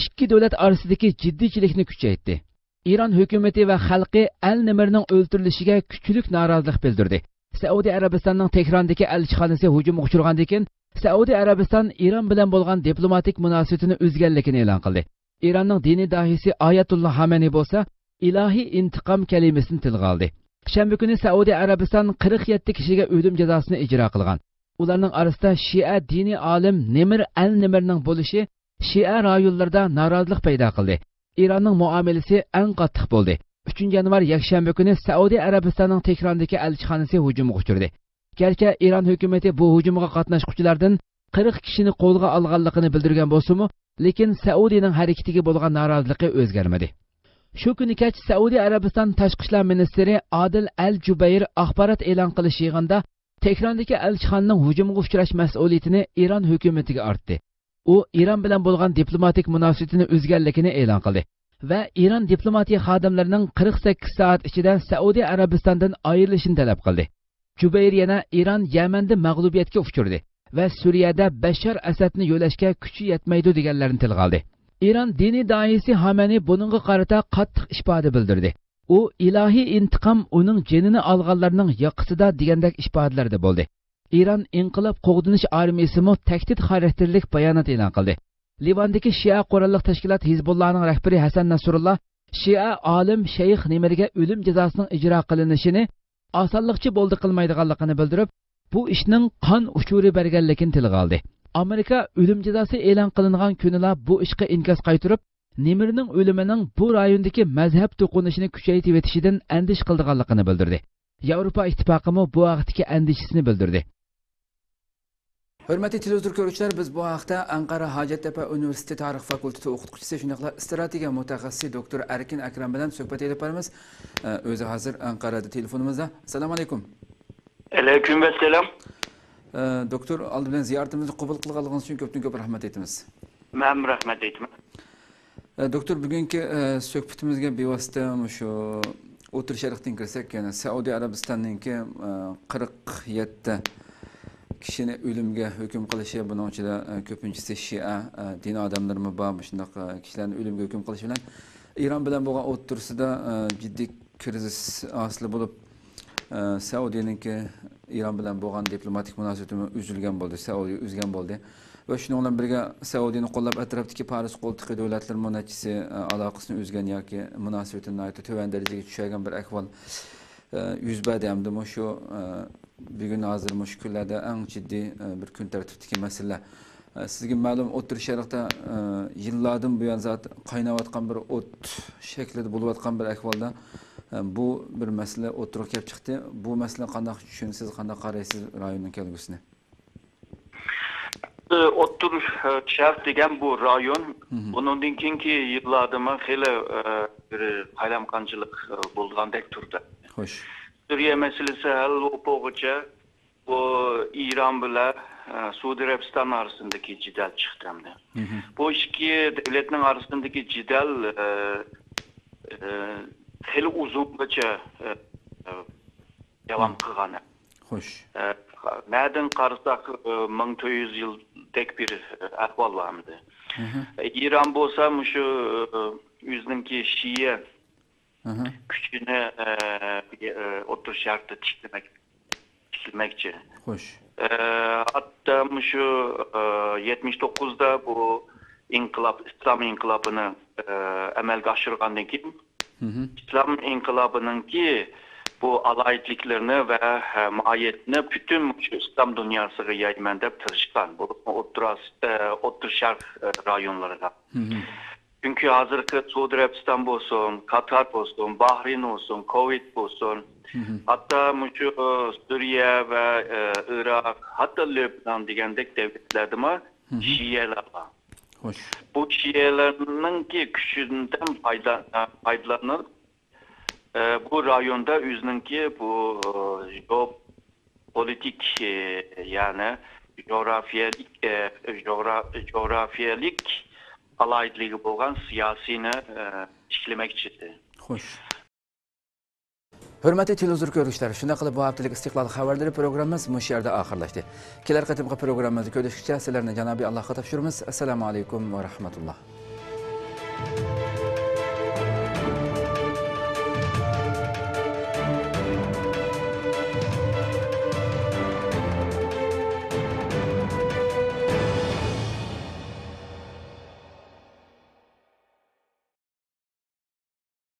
ئىككى دۆلەت ئارىسىدىكى جىددىيچىلىكنى كۈچەيتتى. ئىران ھۆكۈمىتى ۋە خەلقى ئەل نېمىرنىڭ ئۆلتۈرۈلۈشىگە كۈچلۈك نارازىلىق بىلدۈردى. سەئۇدى ئەرەبىستاننىڭ تېھراندىكى ئەلچىخانىسى ھۇجۇمغا ئۇچرىغاندىن كېيىن، سەئۇدى ئەرەبىستان ئىران بىلەن بولغان دىپلوماتىك مۇناسىۋىتىنى ئۈزگەنلىكىنى ئېلان قىلدى. ئىراننىڭ دىنىي داھىيسى ئايەتۇللا خامەنىي بولسا ئىلاھىي ئىنتىقام كەلىمىسىنى تىلغا ئالدى. شەنبە كۈنى سەئۇدى ئەرەبىستان قىرىق يەتتە كىشىگە ئۆلۈم جازاسىنى ئىجرا قىلغان. ئۇلارنىڭ ئارىسىدا شىئە دىنىي ئالىم نېمىر ئەل نېمىرنىڭ بولۇشى شىئە رايونلىرىدا نارازىلىق پەيدا قىلدى. ئىراننىڭ مۇئامىلىسى ئەڭ قاتتىق بولدى. ئۈچىنچى يانۋار يەكشەنبە كۈنى سەئۇدى ئەرەبىستاننىڭ تېھراندىكى ئەلچىخانىسى ھۇجۇمغا ئۇچرىدى. گەرچە ئىران ھۆكۈمىتى بۇ ھۇجۇمغا قاتناشقۇچىلاردىن قىرىق كىشىنى قولغا ئالغانلىقىنى بىلدۈرگەن بولسىمۇ، لېكىن سەئۇدىنىڭ ھەرىكىتىگە بولغان نارازىلىقى ئۆزگەرمىدى. شۇ كۈنى كەچ سەئۇدى ئەرەبىستان تاشقى ئىشلار مىنىستىرى ئادىل ئەل جۇبەير ئاخبارات ئېلان قىلىش يىغىنىدا تېھراندىكى ئەلچىخانىنىڭ ھۇجۇمغا ئۇچراش مەسئۇلىيىتىنى ئىران ھۆكۈمىتىگە ئارتتى. ئۇ ئىران بىلەن بولغان دىپلوماتىك مۇناسىۋىتىنى ئۈزگەنلىكىنى ئېلان قىلدى ۋە ئىران دىپلوماتىيە خادىملىرىنىڭ قىرىق سەككىز سائەت ئىچىدە سەئۇدى ئەرەبىستاندىن ئايرىلىشىنى تەلەپ قىلدى. جۇبەير يەنە ئىران يەمەندە مەغلۇبىيەتكە ئۇچرىدى ۋە سۈرىيەدە بەششار ئەسەدنى يۆلەشكە كۈچى يەتمەيدۇ دېگەنلەرنى تىلغا ئالدى. ئىران دىنىي داھىيسى خامەنىي بۇنىڭغا قارىتا قاتتىق ئىپادە بىلدۈردى. ئۇ ئىلاھىي ئىنتىقام ئۇنىڭ جېنىنى ئالغانلارنىڭ ياقىسىدا دېگەندەك ئىپادىلەردە بولدى. ئىران ئىنقىلاب قوغدىنىش ئارمىيىسىمۇ تەھدىت خاراكتېرلىك بايانات ئېلان قىلدى. لىۋاندىكى شىئە قوراللىق تەشكىلات ھىزبۇللانىڭ رەھبىرى ھەسەن نەسرۇللا شىئە ئالىم شەيخ نېمىرگە ئۆلۈم جازاسىنىڭ ئىجرا قىلىنىشىنى ئاسانلىقچە بولدى قىلمايدىغانلىقىنى بىلدۈرۈپ، بۇ ئىشنىڭ قان ئۇچۇرى بەرگەنلىكىنى تىلغا ئالدى. ئامېرىكا ئۆلۈم جازاسى ئېلان قىلىنغان كۈنىلا بۇ ئىشقا ئىنكاس قايتۇرۇپ، نېمىرنىڭ ئۆلۈمىنىڭ بۇ رايوندىكى مەزھەپ توقۇنۇشىنى كۈچەيتىۋېتىشىدىن ئەندىشە قىلىدىغانلىقىنى بىلدۈردى. ياۋروپا ئىتتىپاقىمۇ بۇ ھەقتىكى ئەندىشىسىنى بىلدۈردى. ھۆرمەتلىك تېلېۋىزور كۆرۈشلەر، بىز بۇ ھەقتە ئەنقەرە ھاجەتتەپە ئۇنىۋېرسىتېتى تارىخ فاكۇلتېتى ئوقۇتقۇچىسى، شۇنداقلا ئىستراتېگىيە مۇتەخەسسىسى دوكتور ئەركىن ئەكرەم بىلەن سۆھبەت ئېلىپ بارىمىز. ئە، ئۆزى ھازىر ئەنقەرەدە تېلېفونىمىزدا. ئەسسالامۇ ئەلەيكۇم. ئەلەيكۇم ئەسسالام. ئە، دوكتور، ئالدى بىلەن زىيارىتىمىزنى قوبۇل قىلغانلىقىڭىز ئۈچۈن كۆپتىن كۆپ رەھمەت ئېيتىمىز. مەن رەھمەت ئېيتىمەن. ئە، دوكتور، بۈگۈنكى، ئە، سۆھبىتىمىزگە بىۋاسىتە مۇشۇ ئوتتۇرا شەرقتىن كىرسەك، يەنى سەئۇدى ئەرەبىستاننىڭكى، ئە، قىرىق يەتتە كىشىنى ئۆلۈمگە ھۆكۈم قىلىشى، بۇنىڭ ئىچىدە، ئە، كۆپىنچىسى شىئە، ئە، دىن ئادەملىرىمۇ بار، مۇشۇنداق، ئە، كىشىلەرنى ئۆلۈمگە ھۆكۈم قىلىشى بىلەن ئىران بىلەن بولغان ئوتتۇرىسىدا، ئە، جىددىي كىرىزىس ھاسىل بولۇپ، ئە، سەئۇدىنىڭكى ئىران بىلەن بولغان دىپلوماتىك مۇناسىۋىتىمۇ ئۈزۈلگەن بولدى، سەئۇدى ئۈزگەن بولدى. ۋە شۇنىڭ بىلەن بىرگە، سەئۇدىنى قوللاپ ئەتراپتىكى پارس قولتۇقى دۆلەتلىرىمۇ نەچچىسى، ئە، ئالاقىسىنى ئۈزگەن ياكى مۇناسىۋىتىنى ناھايىتى تۆۋەن دەرىجىگە چۈشۈرگەن بىر ئەھۋال، ئە، يۈز بەردى. ھەمدە مۇشۇ، ئە، بۈگۈن ھازىر مۇشۇ كۈنلەردە ئەڭ جىددىي، ئە، بىر كۈن تەرتىپتىكى مەسىلە. ئە، سىزگە مەلۇم، ئوتتۇرا شەرقتە، ئە، يىللاردىن بۇيان زات قايناۋاتقان بىر ئوت شەكلىدە بولۇۋاتقان بىر ئەھۋالدا، ئە، بۇ بىر مەسىلە ئوتتۇرىغا كېلىپ چىقتى. بۇ مەسىلىنى قانداق چۈشىنىسىز، قانداق قارايسىز رايوننىڭ كەلگۈسىنى؟ ئوتتۇرا شەرق دېگەن بۇ رايون، مھم، بۇنىڭدىن كېيىنكى يىللاردىمۇ خېلى، ئە، بىر قايلامقانچىلىق، ئە، بولىدىغاندەك تۇردى. خوش. سۈرىيە مەسىلىسى ھەل بولۇپ بولغۇچە، بۇ ئىران بىلەن، ئە، سەئۇدى ئەرەبىستان ئارىسىندىكى جېدەل چىقتى ئەمدى. مھم. بۇ ئىككى دۆلەتنىڭ ئارىسىندىكى جېدەل، ئە، ئە، خېلى ئۇزۇنغىچە، ئە، ئە، داۋام، مھم، قىلغان. خوش. ئە، نەدىن قارىساق، ئى، مىڭ تۆت يۈز يىلدەك بىر، ئى، ئەھۋال بار ئەمدى. ئىران بولسا مۇشۇ، ئى، ئۆزىنىڭكى شىئە كۈچىنى، ئى، ئى، ئوتتۇرا شەرقتە تىكلىمەك، تىكلىمەكچى. خوش. ئى، ھەتتا مۇشۇ، ئى، يەتمىش توققۇزدا بۇ ئىنقىلاب، ئىسلام ئىنقىلابىنى، ئى، ئەمەلگە ئاشۇرغاندىن كېيىن، ئىسلام ئىنقىلابىنىڭكى بۇ ئالاھىدىلىكلىرىنى ۋە، ھە، ماھىيەتنى پۈتۈن مۇشۇ ئىسلام دۇنياسىغا يايىمەن دەپ تىرىشقان. بولۇپمۇ ئوتتۇرا ئاس-، ئە، ئوتتۇرا شەرق، ئە، رايونلىرىغا. چۈنكى ھازىرقى سەئۇدى ئەرەبىستان بولسۇن، قاتار بولسۇن، باھرېين بولسۇن، كۇۋەيت بولسۇن، ھەتتا مۇشۇ، ئە، سۈرىيە ۋە، ئە، ئىراق، ھەتتا لېبنان دېگەندەك دۆلەتلەردىمۇ شىئەلەر بار. خوش. بۇ شىئەلەرنىڭكى كۈچىدىن پايدا-، پايدىلىنىپ، ئە، بۇ رايوندا ئۆزىنىڭكى بۇ، ئە، جوپولىتىك، ئە، يەنى جۇغراپىيەلىك، ئە، جۇغرا-، جۇغراپىيەلىك ئالاھىدىلىكى بولغان سىياسىينى، ئە، تىكلىمەكچى ئىدى. خوش. ھۆرمەتلىك تېلېۋىزور كۆرگۈچىلەر، شۇنداق قىلىپ بۇ ھەپتىلىك ئىستىقلال خەۋەرلىرى پروگراممىمىز مۇشۇ يەردە ئاخىرلاشتى. كېلەر قېتىمقى پروگراممىمىزدا كۆرۈشكىچە سىلەرنى جانابىي ئاللاھقا تاپشۇرىمىز. ئەسسالامۇ ئەلەيكۇم ۋە رەھمەتۇللاھ.